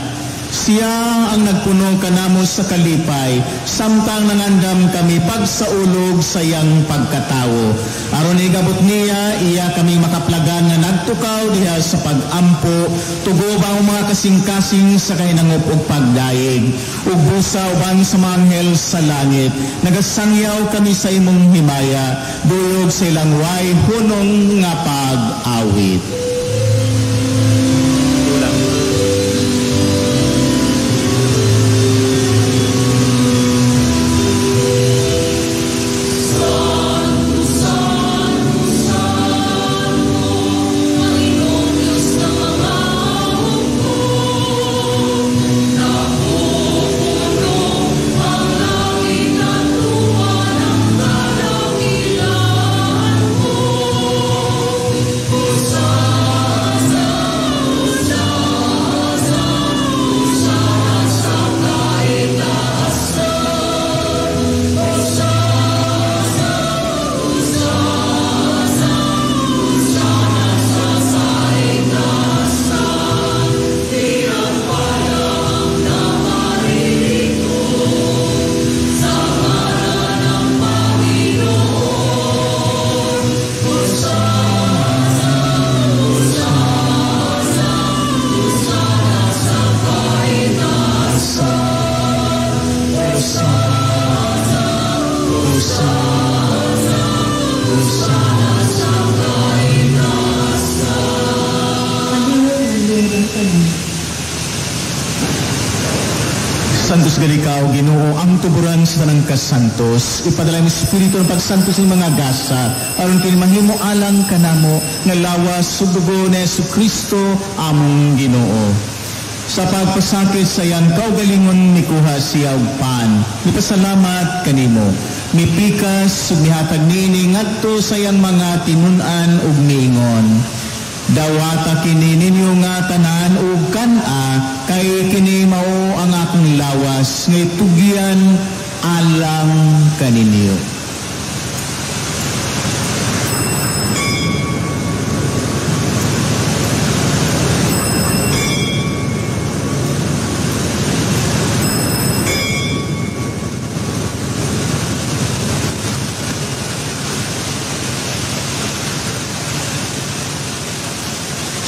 Siya ang nagpuno kanamo sa kalipay, samtang nangandam kami pagsaulog sa iyang pagkatawo. Aron igabot niya, iya kami makaplagan nga nagtukaw diha sa pag-ampo, tugob ang mga kasing-kasing sa kahinangop ug pagdayeg. Ug busa uban sa mga anghel sa langit, nagasangyaw kami sa imong himaya, duyog sa ilang way hunong nga pag-awit. Santos galikaw, Ginoo, ang tuburan sa tanang kasantos. Ipadala ang Espiritu ng pagsantos ng mga gasa, aron kini mahimo alang kanamo nga lawas ug dugo ni Jesu Kristo among Ginoo. Sa pagpasakit sa iyang kaugalingon mikuha siya og pan. Mipasalamat kanimo. Mipikas ug mihatag niini ngadto sa iyang mga tinun-an ug miingon. Dawata kini ninyo nga tanan ug kan-a, kay kini mao ang akong lawas nga itugyan alang kaninyo.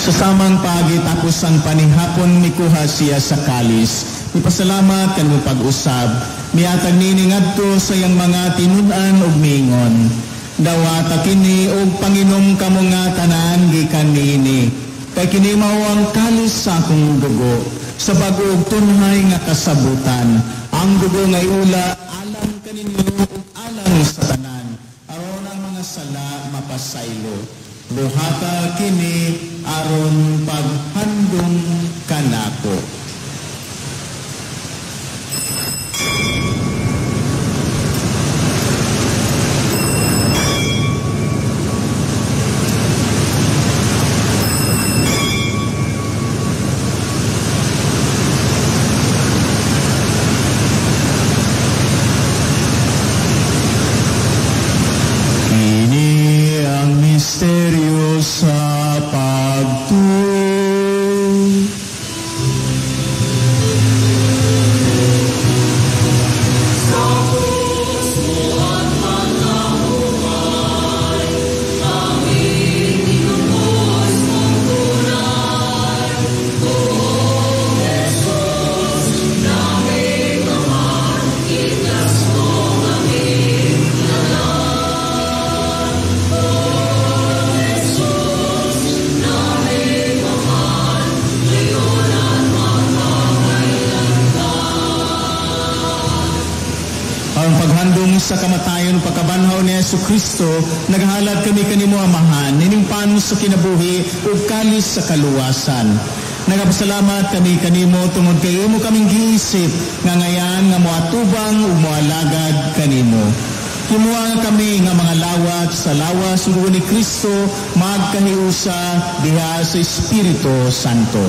Sa samang pagi tapos ang panihapon mikuha siya sa kalis. Mipasalamat kanimo pag-usab. Miatag nini ngadto sa iyang mga tinun-an ug miingon. Dawata kini og panginom kamo nga tanan gikan niini. Kay kini mao ang kalis sa akong dugo sa bag-o ug tunhay nga kasabutan. Ang dugo nga iula alang kaninyo ug alang sa tanan. Aron ang mga sala pasaylo. Buhata kini aron paghandom kanako. Kini ang misteryo sa pagtuo. Ang paghandom sa kamatayon pagkabanhaw ni Hesus Kristo, naghalad kami kanimo Amahan, nining panos sa kinabuhi ug kalis sa kaluwasan. Nagapasalamat kami kanimo tungod kay imo kaming giisip nga ngayan nga moatubang ug moalagad kanimo. Kimuha nga kami nga mga lawat sa lawas ug ni Kristo magkahiusa diha sa Espiritu Santo.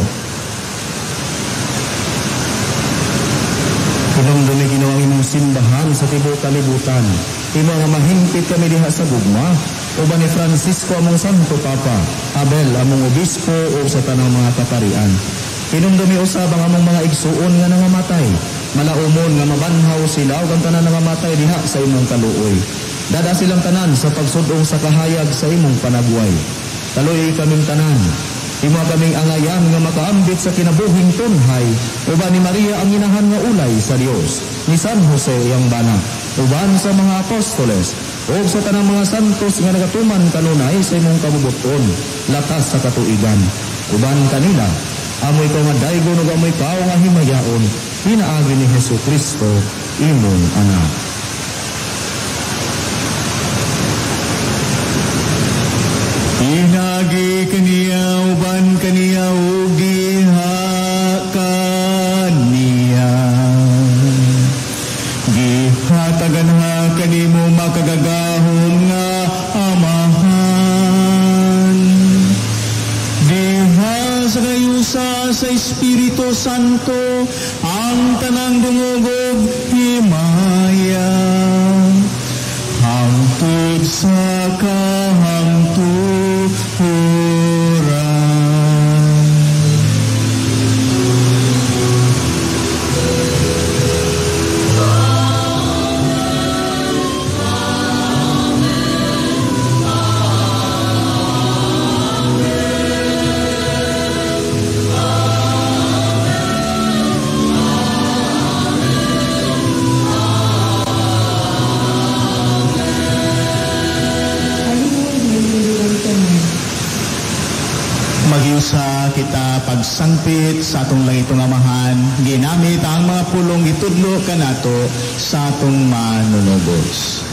Hinumdumi Ginoo ang imong simbahan sa tibuok kalibutan. Imo nga mahimpit kami diha sa gugma. Uban ni Francisco among Santo Papa, Abel among obispo ug sa tanang mga kaparian. Hinumdumi usab ang among mga igsuon nga nangamatay. Malaumon nga mabanhaw sila ug ang tanan nangamatay diha sa imong kaluoy. Dada silang tanan sa pagsud-ong sa kahayag sa imong panagway. Kaluoy kaming tanan. Imo kaming angayan nga makaambit sa kinabuhing tunhay, uban ni Maria ang inahan nga ulay sa Dios, ni San Jose iyang bana, uban sa mga apostoles, ug sa tanang mga santos nga nagatuman kanunay sa imong kabubuton, latas sa katuigan. Uban kanila, amoy ka nga daygon ug amoy kao nga himayaon, pinaagi ni Hesus Kristo, imong anak. Inagi kaniya uban kaniya ug diha kaniya. Gihatagan ha kanimo makagagahom nga Amahan. Diha sa kayusa sa Espiritu Santo ang tanang dungog himaya. Hangtod sa kahangturan. Magiusa kita pagsangpit sa atong langitong Amahan, ginamit ang mga pulong gitudlo kanato sa atong manunubos.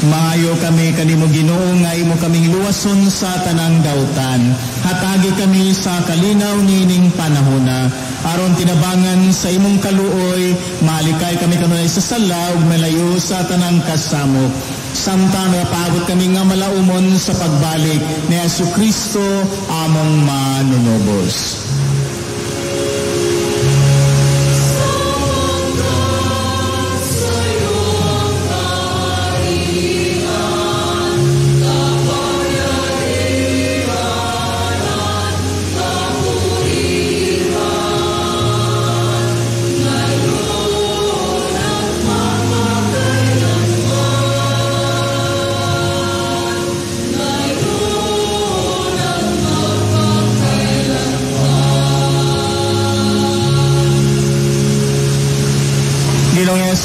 Maayo kami kanimo Ginoo nga imo kaming luwason sa tanang dautan. Hatagi kami sa kalinaw niining panahona aron tinabangan sa imong kaluoy, malikay kami kanunay sa sala ug malayo sa tanang kasamok. Samtang nagapaabot kami nga malaumon sa pagbalik ni Hesukristo among manunubos.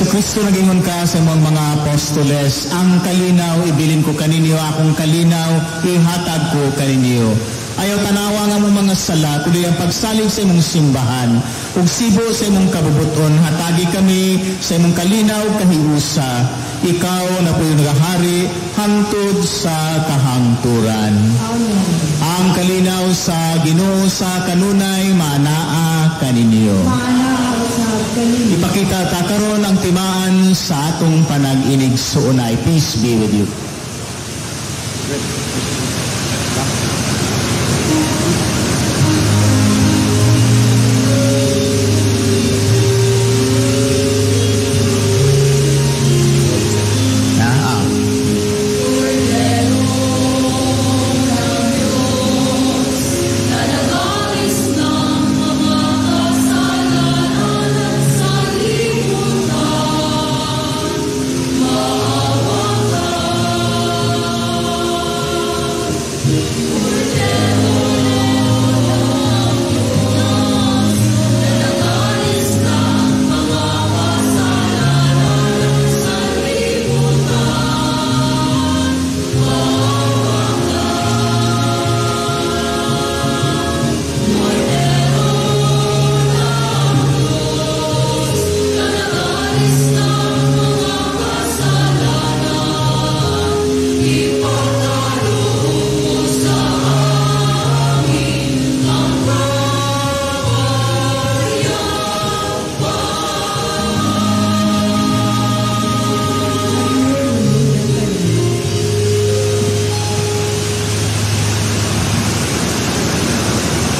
Kristo, nagingon ka sa imong mga apostoles, ang kalinaw ibilin ko kaninyo, akong kalinaw ihatag ko kaninyo. Ayaw tanawa nga mong mga sala, kundi ang pagsalig sa imong simbahan, ug sibo sa imong kabubuton, hatagi kami sa imong kalinaw kahiusa. Ikaw na po'y nagahari hangtod sa kahangturan. Amen. Ang kalinaw sa Ginoo sa kanunay maanaa kaninyo. Maanaa usab kaninyo. Ipakita ta karon ang timaan sa atong panag-inig suunay. Peace be with you.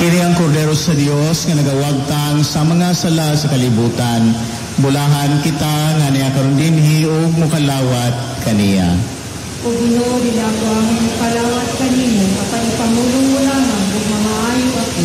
Kini ang kordero sa Dios nga nagawagtang sa mga sala sa kalibutan. Bulahan kita nga niya karon dinhi ug mokalawat kaniya. O Ginoo, dili ako ang kalawat kanimo, apan ipamulong mo lamang ug mamaayo ako.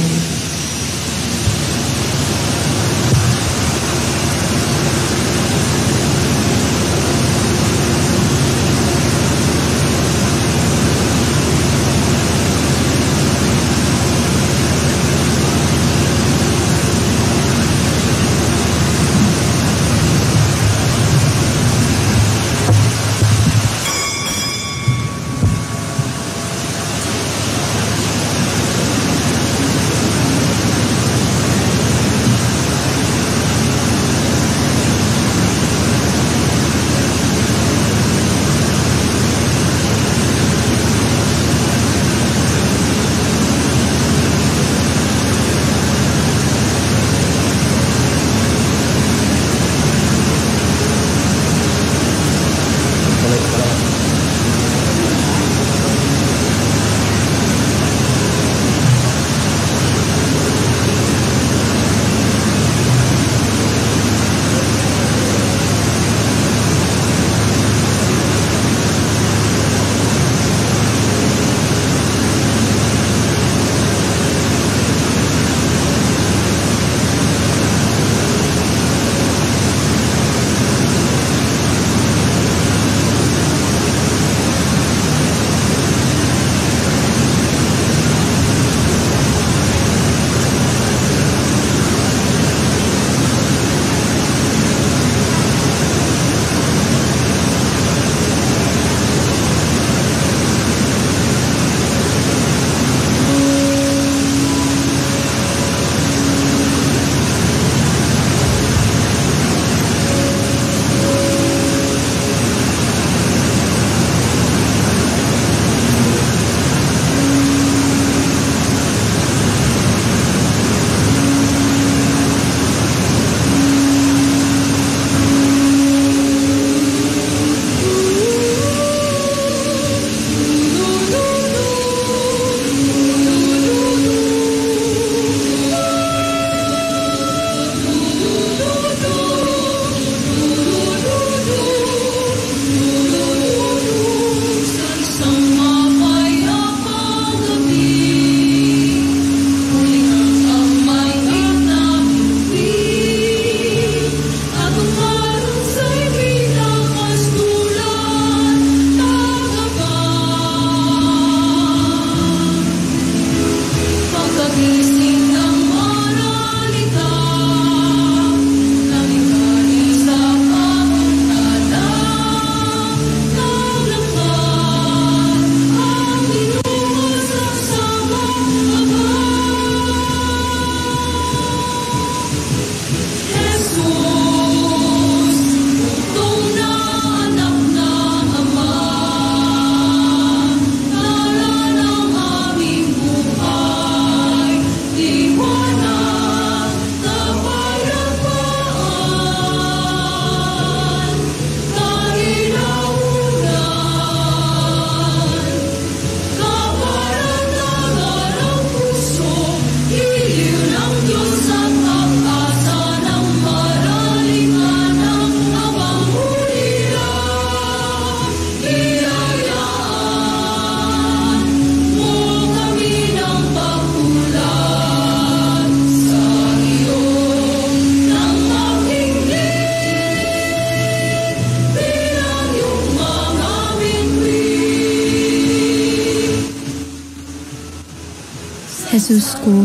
Jesus ko,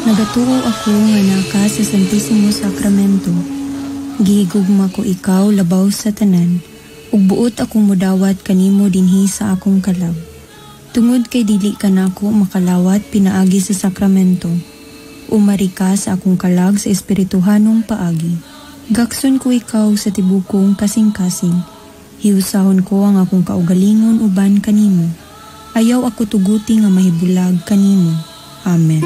nagatuo ako nga naka sa Santisimo Sacramento. Gihigugma ko ikaw labaw sa tanan, ug buot akong mudawat kanimo dinhi sa akong kalab. Tungod kay dili ka nako makalawat pinaagi sa sakramento. Umari ka sa akong kalag sa espirituhanong paagi. Gakson ko ikaw sa tibukong kasing-kasing. Hiusahon ko ang akong kaugalingon uban kanimo. Ayaw ako tuguti nga mahibulag kanimo. Amen.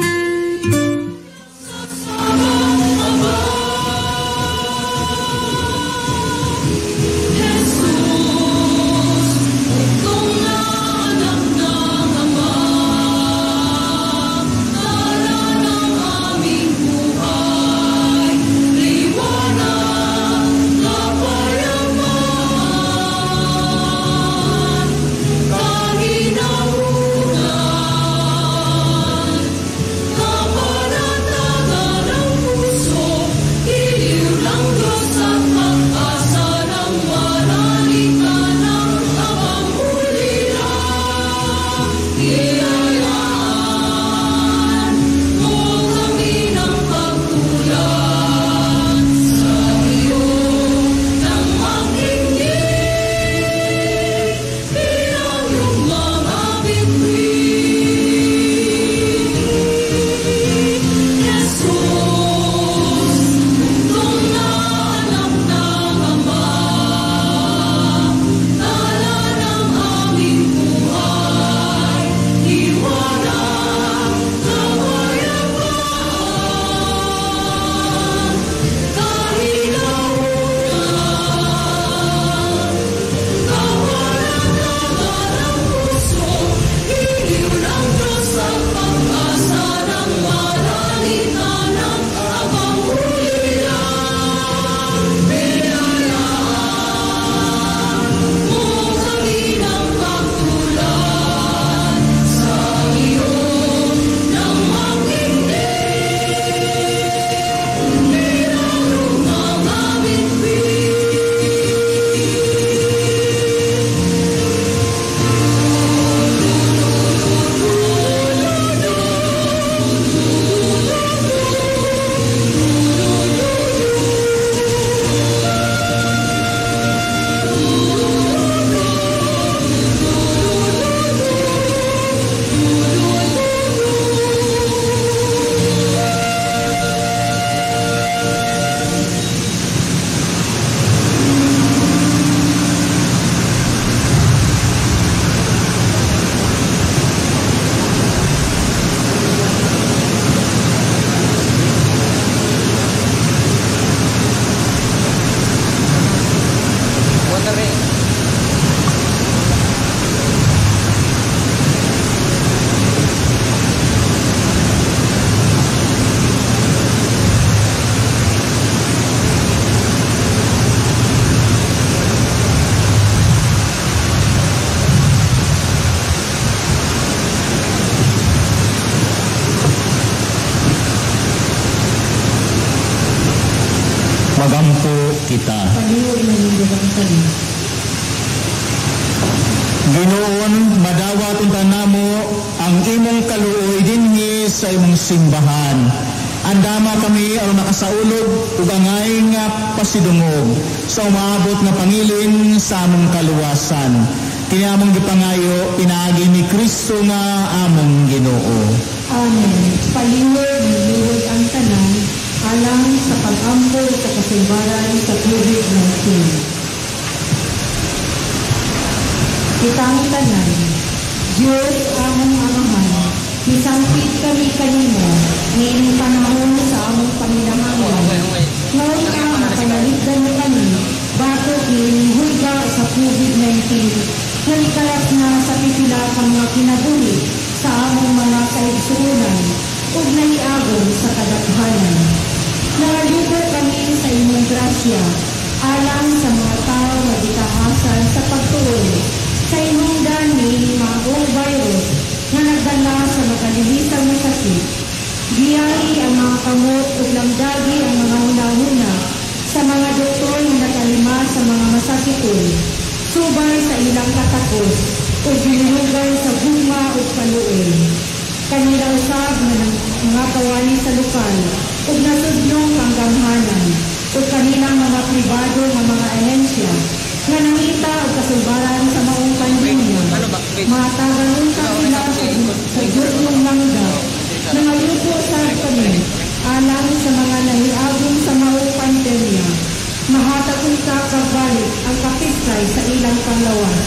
Magampo kita. Ginoon, madawat unta namo ang imong kaluoy dinhi sa imong simbahan. Andama kami aron makasaulog ug angay nga pasidungog sa umaabot nga pangilin sa among kaluwasan. Kini among gipangayo pinaagi ni Kristo nga among Ginoo. Amen. Palihog niluwag ang tanan alang sa pag-ampo sa kasimbaran sa COVID-19. Kitang tanan, Diyos among Amahan, misangpit kami kanimo niining panahon sa among panginahanglan. Ngayon ka mapanaligdan mo kami, batok niining hulga sa COVID-19, nga nikalat na sa pipila ka mga kinabuhi sa among mga kaigsuonan ug nahiagom sa kadaghanan. Nangalubo kami sa imong grasya, alang sa mga tao nga gitahasan sa pagtuon sa imong dani maong virus nga nagdala sa makalihisang nga sakit. Giyari ang mga kamot ug lamdagi ang mga hunahuna sa mga doktor nga nakalima sa mga masakiton, subay sa ilang katakos ug ginihugan sa gugma ug kaluoy. Kanila usab nga lokal ug nasudnong panggamhanan ug kanilang mga pribado nga mga ahensya nga nangita og kasulbaran sa maong pandemya. Mahatagan unta sila sa Diyos langga. Nangayuko sa kami alang sa mga nahiagom sa maong pandemya. Mahatag unta kagbalik ang kapiskay sa ilang panglawas.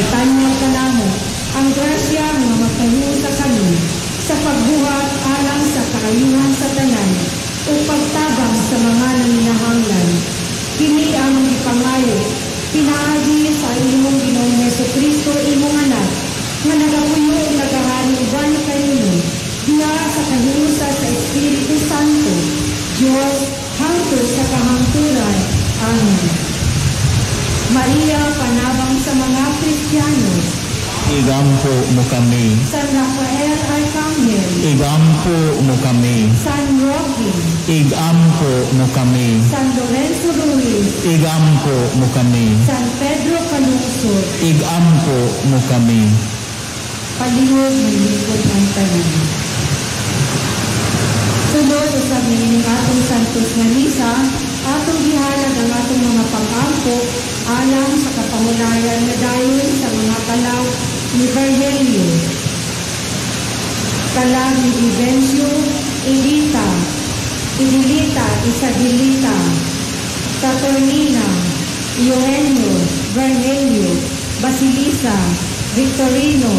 Itanyag kanamo ang grasya nga magpahiusa kami sa pagbuhat alang sa kaayuhan sa tanan o pagtabang sa mga nanginahanglan. Kini ang gipangayo pinaagi sa imong Ginoong Hesus Kristo, imong anak, nga nagapuyo ug nagahari uban kanimo diha sa kahiusa sa Espiritu Santo, Dios, hangtod sa kahangturan. Amen. Maria, panabang sa mga Kristiyano. Igampo mo kami. San Rafael Arcangel. Igampo mo kami. San Roque. Igampo mo kami. San Lorenzo Ruiz. Igampo mo kami. San Pedro Calungsod. Igampo mo kami. Palihog malingkod ang tanan. Sunod usab niining atong Santos nga Misa, atong gihalad ang atong mga pang-ampo alang sa kapahunayan nga dayon sa mga kalag ni Virgilio, kalag ni Vivencio, Elita, Idilita, Isabilita, Saturnina, Eugenio, Virgilio, Basilisa, Victorino,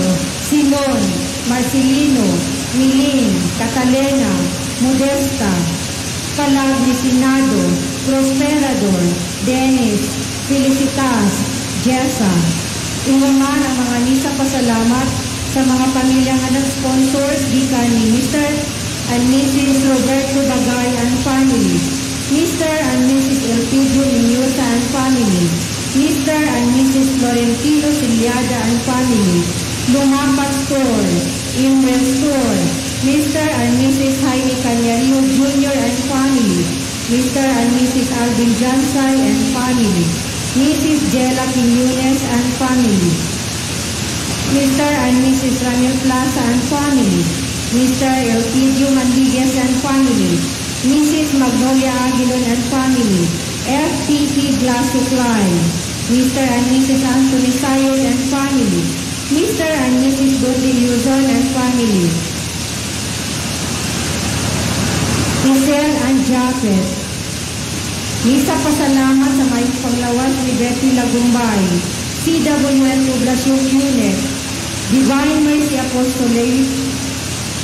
Sinon, Marcelino, Milin, Catalena, Modesta, kalag ni Senado, Prosperador, Dennis, Felicitas, Jessa. Ingon man ang mga misa pasalamat sa mga pamilya nga nag-sponsors gikan ni Mr. and Mrs. Roberto Bagay and family, Mr. and Mrs. Elpidio Miñosa and family, Mr. and Mrs. Florentino Siliada and family, Lumapat Store, Imrel Store, Mr. and Mrs. Jaime Canyario Jr. and family, Mr. and Mrs. Alvin Jansay and family, Mrs. Jella Quiñones and family, Mr. and Mrs. Ramil Plaza and family, Mr. Elpidio Manliguez and family, Mrs. Magnolia Aguilon and family, FTP Glass Supply, Mr. and Mrs. Anthony Sayod and family, Mr. and Mrs. Dodi Luzon and family, Isel and Japet. Misa pasalamat sa mayong panglawas ni Betty Lagumbay, CWN Poblacion Unit, Divine Mercy Apostolate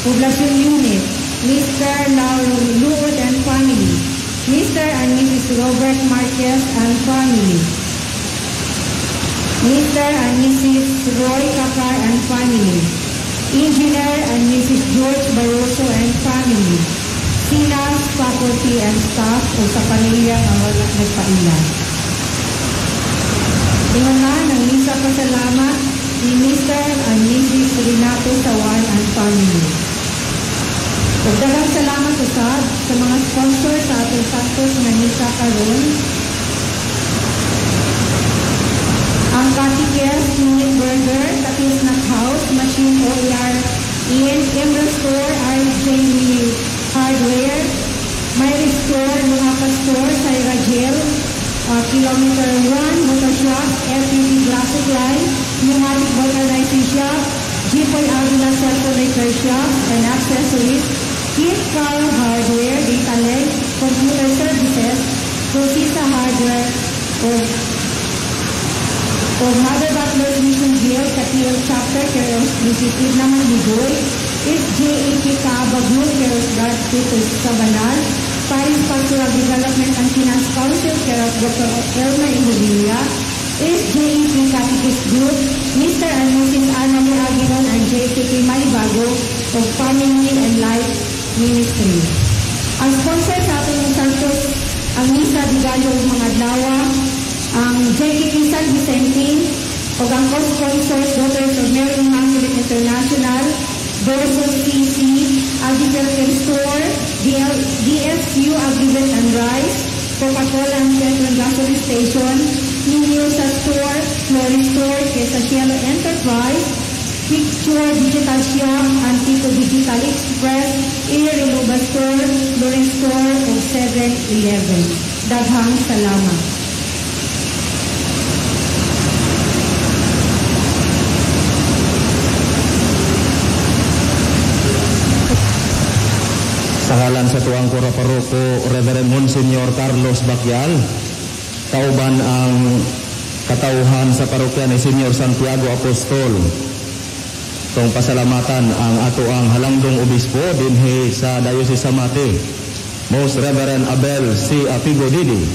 Poblacion Unit, Mr. Lauro Luod and family, Mr. and Mrs. Robert Marquez and family, Mr. and Mrs. Roy Kakar and family, Engineer and Mrs. George Barroso and family, Sinas, faculty and staff o sa pamilya nga wala nagpaila. Ingon man ang misa pasalamat ni Mr. and Mrs. Renato Sawan and family. Ug daghang salamat usab sa mga sponsor sa atong Santos nga misa karon. Ang Katikes, Unit Burger, Katis Snack House, Machine OER, Ian Emerald Store, RJ Hardware, Myri Store, Lumapas Store, Saira Gel, Kilometer 1, Motor Shop, FPP Glass Supply, Pneumatic Vulcanizing Shop, Jipoy Avila Cellphone Repair Shop and Accessories, Kit Car Hardware, Data Link, Computer Services, Procisa Hardware, o Mother Butler's Mission Guild, Katil Chapter, care of Mrs. Edna Mandigoy, SJAP Kaaba Group, care of God Titus Sabanal, Paris Pastoral Development and Finance Council, care of Dr. Elmer Indovilla, SJAP Catechist Group, Mr. and Mrs. Annalie Aguilon and JKK Malibago of Family and Life Ministry. Ang sponsor sa atong Santos, ang Misa de Gallo ug mga adlaw, ang JKK San Vicente, o ang co-sponsors Daughters of Mary Immaculate International, Dorso CC, Agriculture Store, DSU Agrivet and Rice, Coca-Cola and Petron Gasoline Station, Miniosa Store, Flori Store, Quezon Cielo Enterprise, Picture Digital Shop, Antico Digital Express, Air Renova Store, Lawrence Store, ug 7-Eleven. Daghang salamat. Sa ngalan sa tuang kura paroko, Reverend Monsignor Carlos Baquial, kauban ang katauhan sa parokya ni Senyor Santiago Apostol. Tong pasalamatan ang ato ang halangdong obispo dinhi sa Diocese sa Mati, Most Reverend Abel C. Apigo Didi.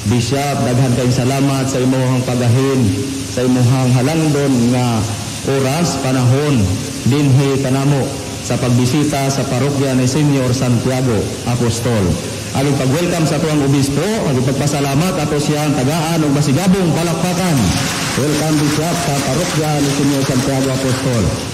Bishop, daghan kayong salamat sa imuhang pagahin, sa imuhang halangdon nga oras, panahon dinhi kanamo sa pagbisita sa parokya ni Senyor Santiago Apostol. Aging pag-welcome sa tuang obispo, aging pagpasalamat ato siyang tagaan og masigabong palakpakan. Welcome, Bishop, sa parokya ni Senyor Santiago Apostol.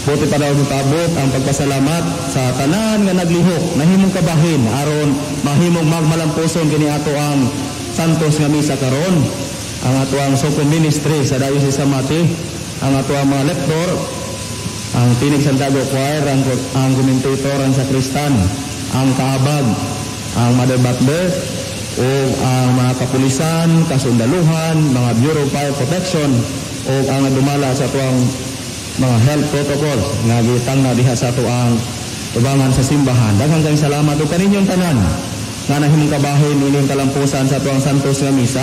Buti pa daw mutabot ang pagpasalamat sa tanan nga naglihok, nahimong kabahin aron mahimong magmalampuson kini ato ang Santos nga misa karon, ang ato ang Soko Ministry sa Diocese sa Mati, ang ato ang mga lektor, ang Tinig Santiago Choir, ang commentator, ang sakristan, ang kaabag, ang Mother Butler, o ang mga kapulisan, kasundaluhan, mga Bureau of Fire Protection, o ang dumala sa atuang mga health protocols nga gitang na diha sa atuang tubangan sa simbahan. Daghang kayong salamat ug kaninyong tanan nga nahimong kabahin ining kalampusan sa atuang Santos nga misa.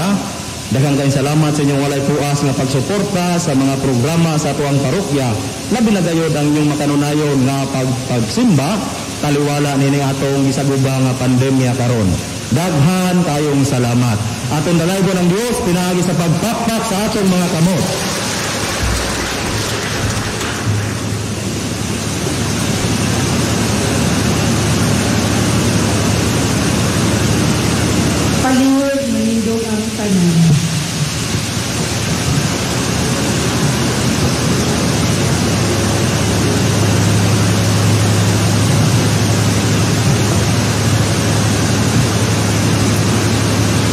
Daghang kayong salamat sa inyong walay puas nga pagsuporta sa mga programa sa atuang parokya. Labi na gayod ang inyong makanunayon nga pagsimba taliwala nini atong gisaguba nga pandemya karon. Daghan kayong salamat. Atong dalaygon ang Dios pinaagi sa pagpakpak sa atong mga kamot. Palihog manindog ang tanan.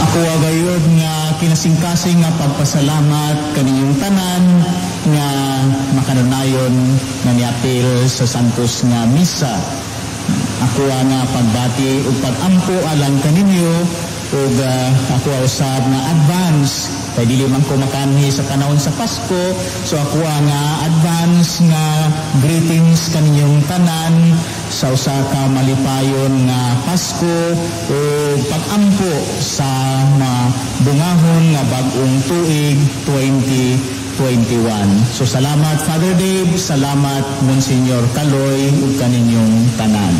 Ako gayud nga kinasingkasing nga pagpasalamat kaninyong tanan nga makanunayon nga niapil sa Santos nga misa. Ako nga pagbati ug pagampo alang kaninyo ug ako usab nga advance kay dili man ko makanhi sa panahon sa Pasko, so ako nga advance nga greetings kaninyong tanan sa usa ka malipayon nga Pasko ug pag-ampo sa mabungahon nga bag-ong tuig 2021. So salamat Father Dave, salamat Monsignor Kaloy ug kaninyong tanan.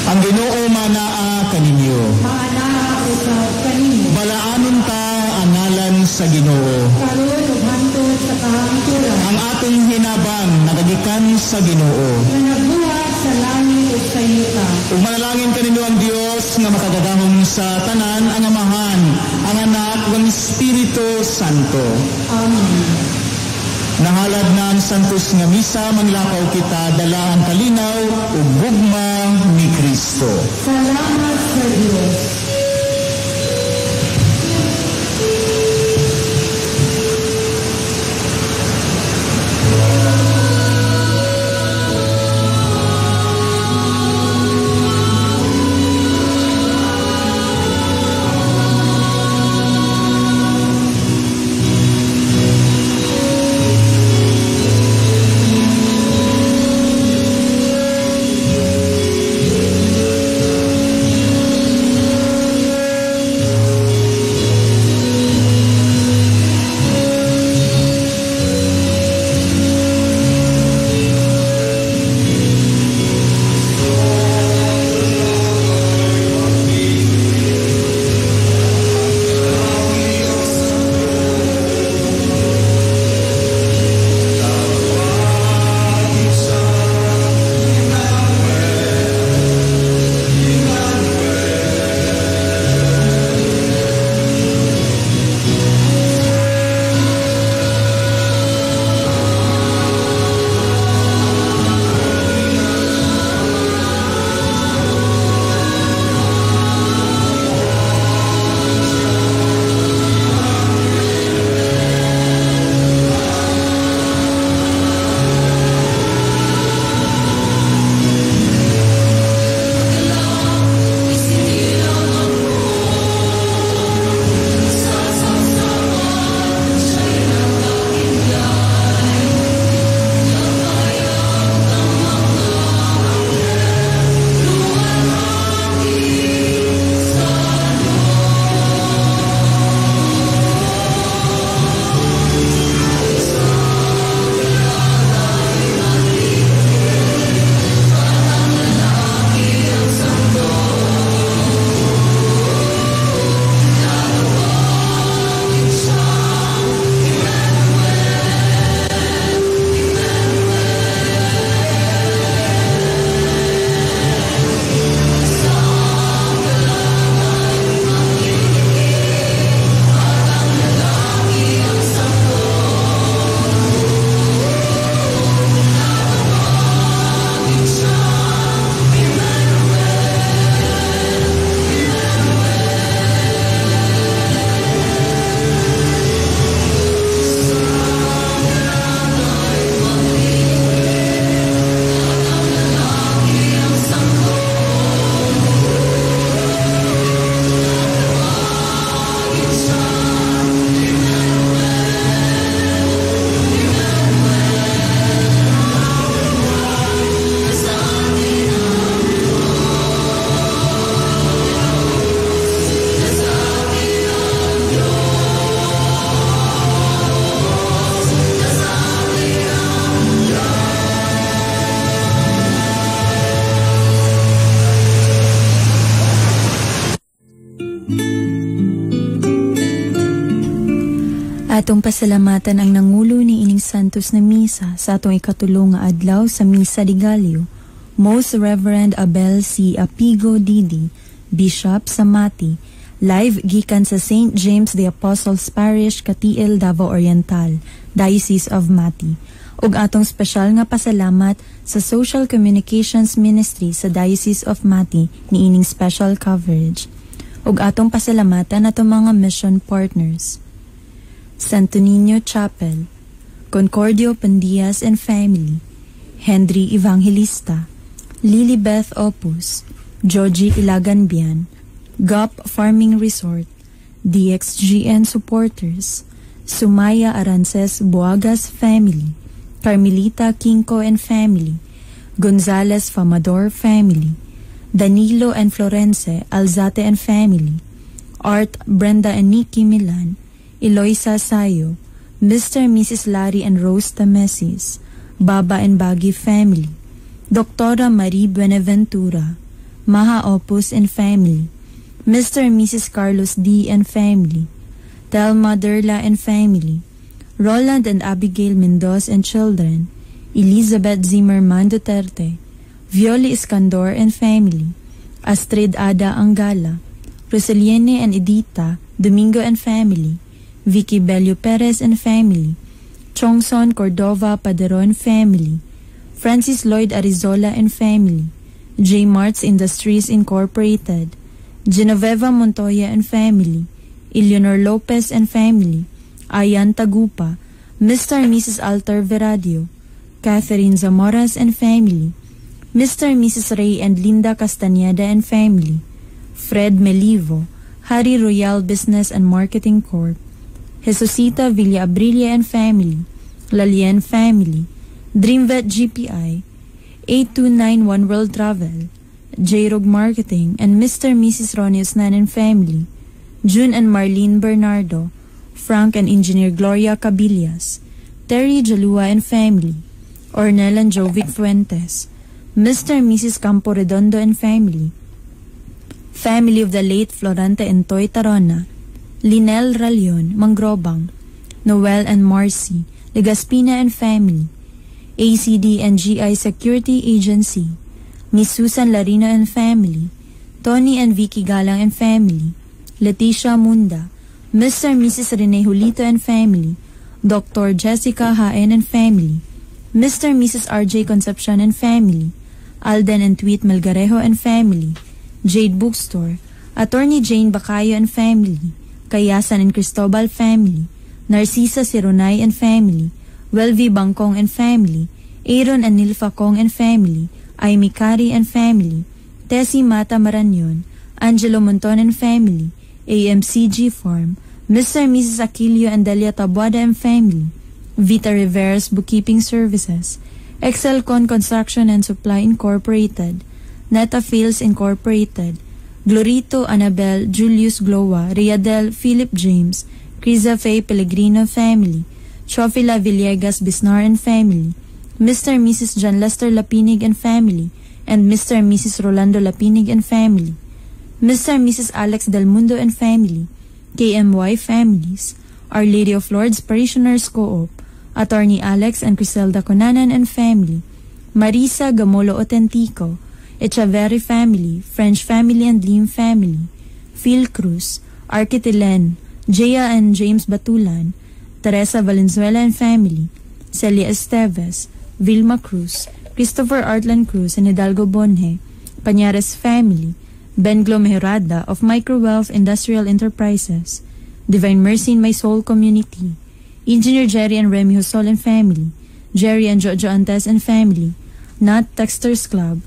Ang Ginoo manaa kaninyo. Maanaa usab kaninyo. Balaanon ta ang ngalan sa Ginoo. Karon ug hantod sa kahangturan. Ang atong hinabang nagagikan sa Ginoo. Nga nagbuhat sa langit ug sa yuta. Ug manalangin kaninyo ang Dios nga makagagahom sa tanan, ang Amahan, ang Anak ug ang Espiritu Santo. Amen. Nahalad na ang Santos nga Misa, manglakaw kita dala ang kalinaw ug gugma ni Kristo. Salamat sa Dios. Atong pasalamatan ang nangulo ni ining Santos na Misa sa atong ikatulo nga adlaw sa Misa de Gallo, Most Reverend Abel C. Apigo D.D., Bishop sa Mati, live gikan sa St. James the Apostles Parish, Cateel, Davao Oriental, Diocese of Mati. Ug atong espesyal nga pasalamat sa Social Communications Ministry sa Diocese of Mati ni ining special coverage. Ug atong pasalamatan atong mga mission partners: Santo Niño Chapel, Concordio Pandias and Family, Henry Evangelista, Lilibeth Opus, Joji Ilaganbian, GOP Farming Resort, DXGN Supporters, Sumaya Arances Buagas Family, Carmelita Quinco and Family, Gonzales Famador Family, Danilo and Florence Alzate and Family, Art, Brenda and Nikki Milan, Eloisa Sayo, Mr. and Mrs. Larry and Rose Tamesis, Baba and Bagi Family, Doktora Marie Buenaventura, Maha Opus and Family, Mr. and Mrs. Carlos D. and Family, Thelma Derla and Family, Roland and Abigail Mendoz and Children, Elizabeth Zimmerman Duterte, Violi Iskandor and Family, Astrid Ada Angala, Roseliene and Edita Domingo and Family, Vicky Bello Perez and Family, Chongson Cordova Paderon Family, Francis Lloyd Arizola and Family, J. Marts Industries Incorporated, Genoveva Montoya and Family, Eleanor Lopez and Family, Ayan Tagupa, Mr. and Mrs. Alter Veradio, Catherine Zamoras and Family, Mr. and Mrs. Ray and Linda Castañeda and Family, Fred Melivo, Harry Royal Business and Marketing Corp., Jesusita Villa Abrilia and Family, Lalien Family, Dreamvet GPI, 8291 World Travel, J-Rog Marketing, and Mr. and Mrs. Ronnie Usnan and Family, June and Marlene Bernardo, Frank and Engineer Gloria Cabillas, Terry Jalua and Family, Ornel and Jovic Fuentes, Mr. and Mrs. Campo Redondo and Family, Family of the late Florante Entoy Tarona, Linel Ralion, Mangrobang, Noel and Marcy, Legaspina and Family, ACD and GI Security Agency, Miss Susan Larino and Family, Tony and Vicky Galang and Family, Leticia Munda, Mr. and Mrs. Rene Julito and Family, Dr. Jessica Haen and Family, Mr. and Mrs. RJ Concepcion and Family, Alden and Tweet Melgarejo and Family, Jade Bookstore, Attorney Jane Bacayo and Family, Kayasan and Cristobal Family, Narcisa Sironay and Family, Welvy Bangkong and Family, Aaron and Nilfa Kong and Family, Amy Kari and Family, Tessie Mata Maranyon, Angelo Monton and Family, AMCG Farm, Mr. and Mrs. Aquilio and Delia Tabuada and Family, Vita Rivera's Bookkeeping Services, Excelcon Construction and Supply Incorporated, Neta Fields Incorporated, Glorito Annabel Julius Gloa, Riadel Philip James, Criza Faye Pellegrino Family, Chofila Villegas Bisnar and Family, Mr. and Mrs. John Lester Lapinig and Family, and Mr. and Mrs. Rolando Lapinig and Family, Mr. and Mrs. Alex Del Mundo and Family, KMY Families, Our Lady of Lourdes Parishioners Co-op, Attorney Alex and Criselda Conanan and Family, Marisa Gamolo Otentico, Echaverri Family, French Family and Lim Family, Phil Cruz, Architilen, Jaya and James Batulan, Teresa Valenzuela and Family, Celia Esteves, Vilma Cruz, Christopher Artlan Cruz and Hidalgo Bonhe, Pañares Family, Benglo Mejorada of Microwealth Industrial Enterprises, Divine Mercy in My Soul Community, Engineer Jerry and Remy Husol and Family, Jerry and Jojo Antes and Family, Nat Texters Club,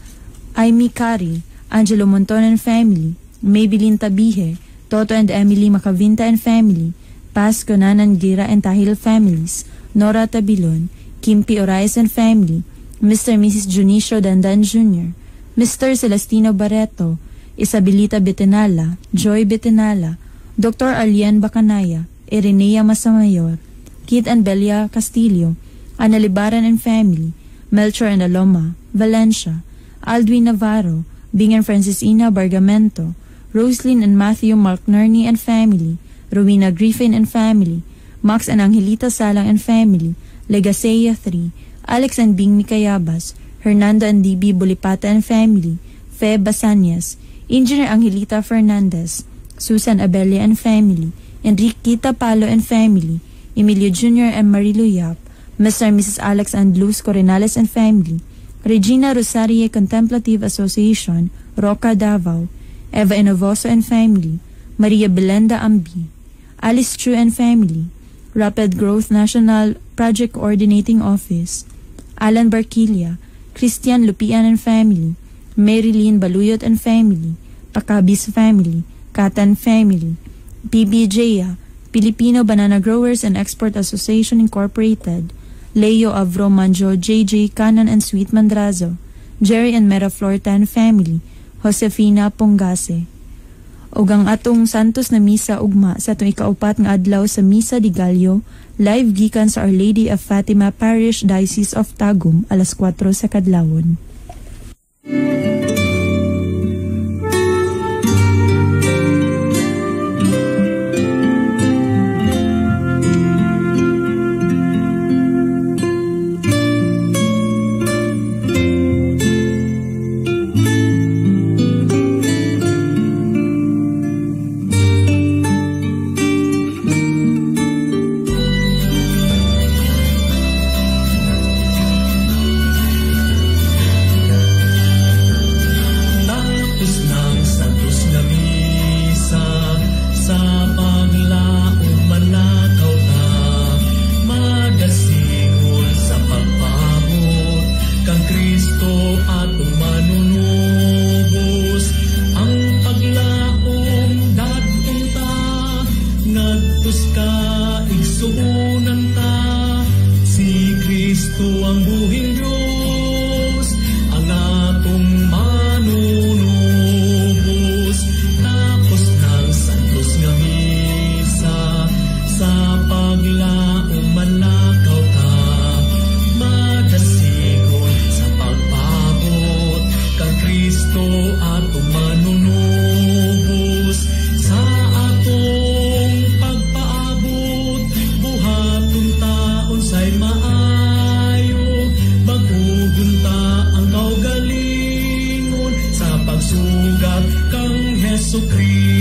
Amy Kari, Angelo Monton and Family, Maybelline Tabihe, Toto and Emily Macavinta and Family, Paz Conanan Gira and Tahil Families, Nora Tabilon, Kimpi Orais and Family, Mr. and Mrs. Junicio Dandan Jr., Mr. Celestino Barreto, Isabelita Betenala, Joy Betenala, Dr. Alien Bacanaya, Irenea Masamayor, Kit and Belia Castillo, Ana Libaran and Family, Melchor and Aloma, Valencia, Aldwin Navarro, Bing and Francisina Bargamento, Roslyn and Matthew McNerney and Family, Rowena Griffin and Family, Max and Angelita Salang and family, Legasea 3, Alex and Bing Mikayabas, Hernando and DB Bolipata and family, Fe Basanyas, Engineer Angelita Fernandez, Susan Abelia and family, Enriquita Palo and family, Emilio Jr. and Marilu Yap, Mr. and Mrs. Alex and Luz Corinales and family, Regina Rosarie Contemplative Association, Roca Davao, Eva Inovoso and family, Maria Belenda Ambi, Alice Chu and family, Rapid Growth National Project Coordinating Office, Alan Barquilla, Christian Lupian and family, Marilyn Baluyot and family, Pacabis family, Katan family, PBJA, Filipino Banana Growers and Export Association Incorporated, Leo Avro Manjo, JJ Canan and Sweet Mandrazo, Jerry and Mera Florta and family, Josefina Pongase. Ug ang atong Santos na Misa ugma sa atong ikaupat nga adlaw sa Misa de Gallo, live gikan sa Our Lady of Fatima Parish, Diocese of Tagum, alas 4 sa kadlawon. Pagsugat kang Hesus Kristo.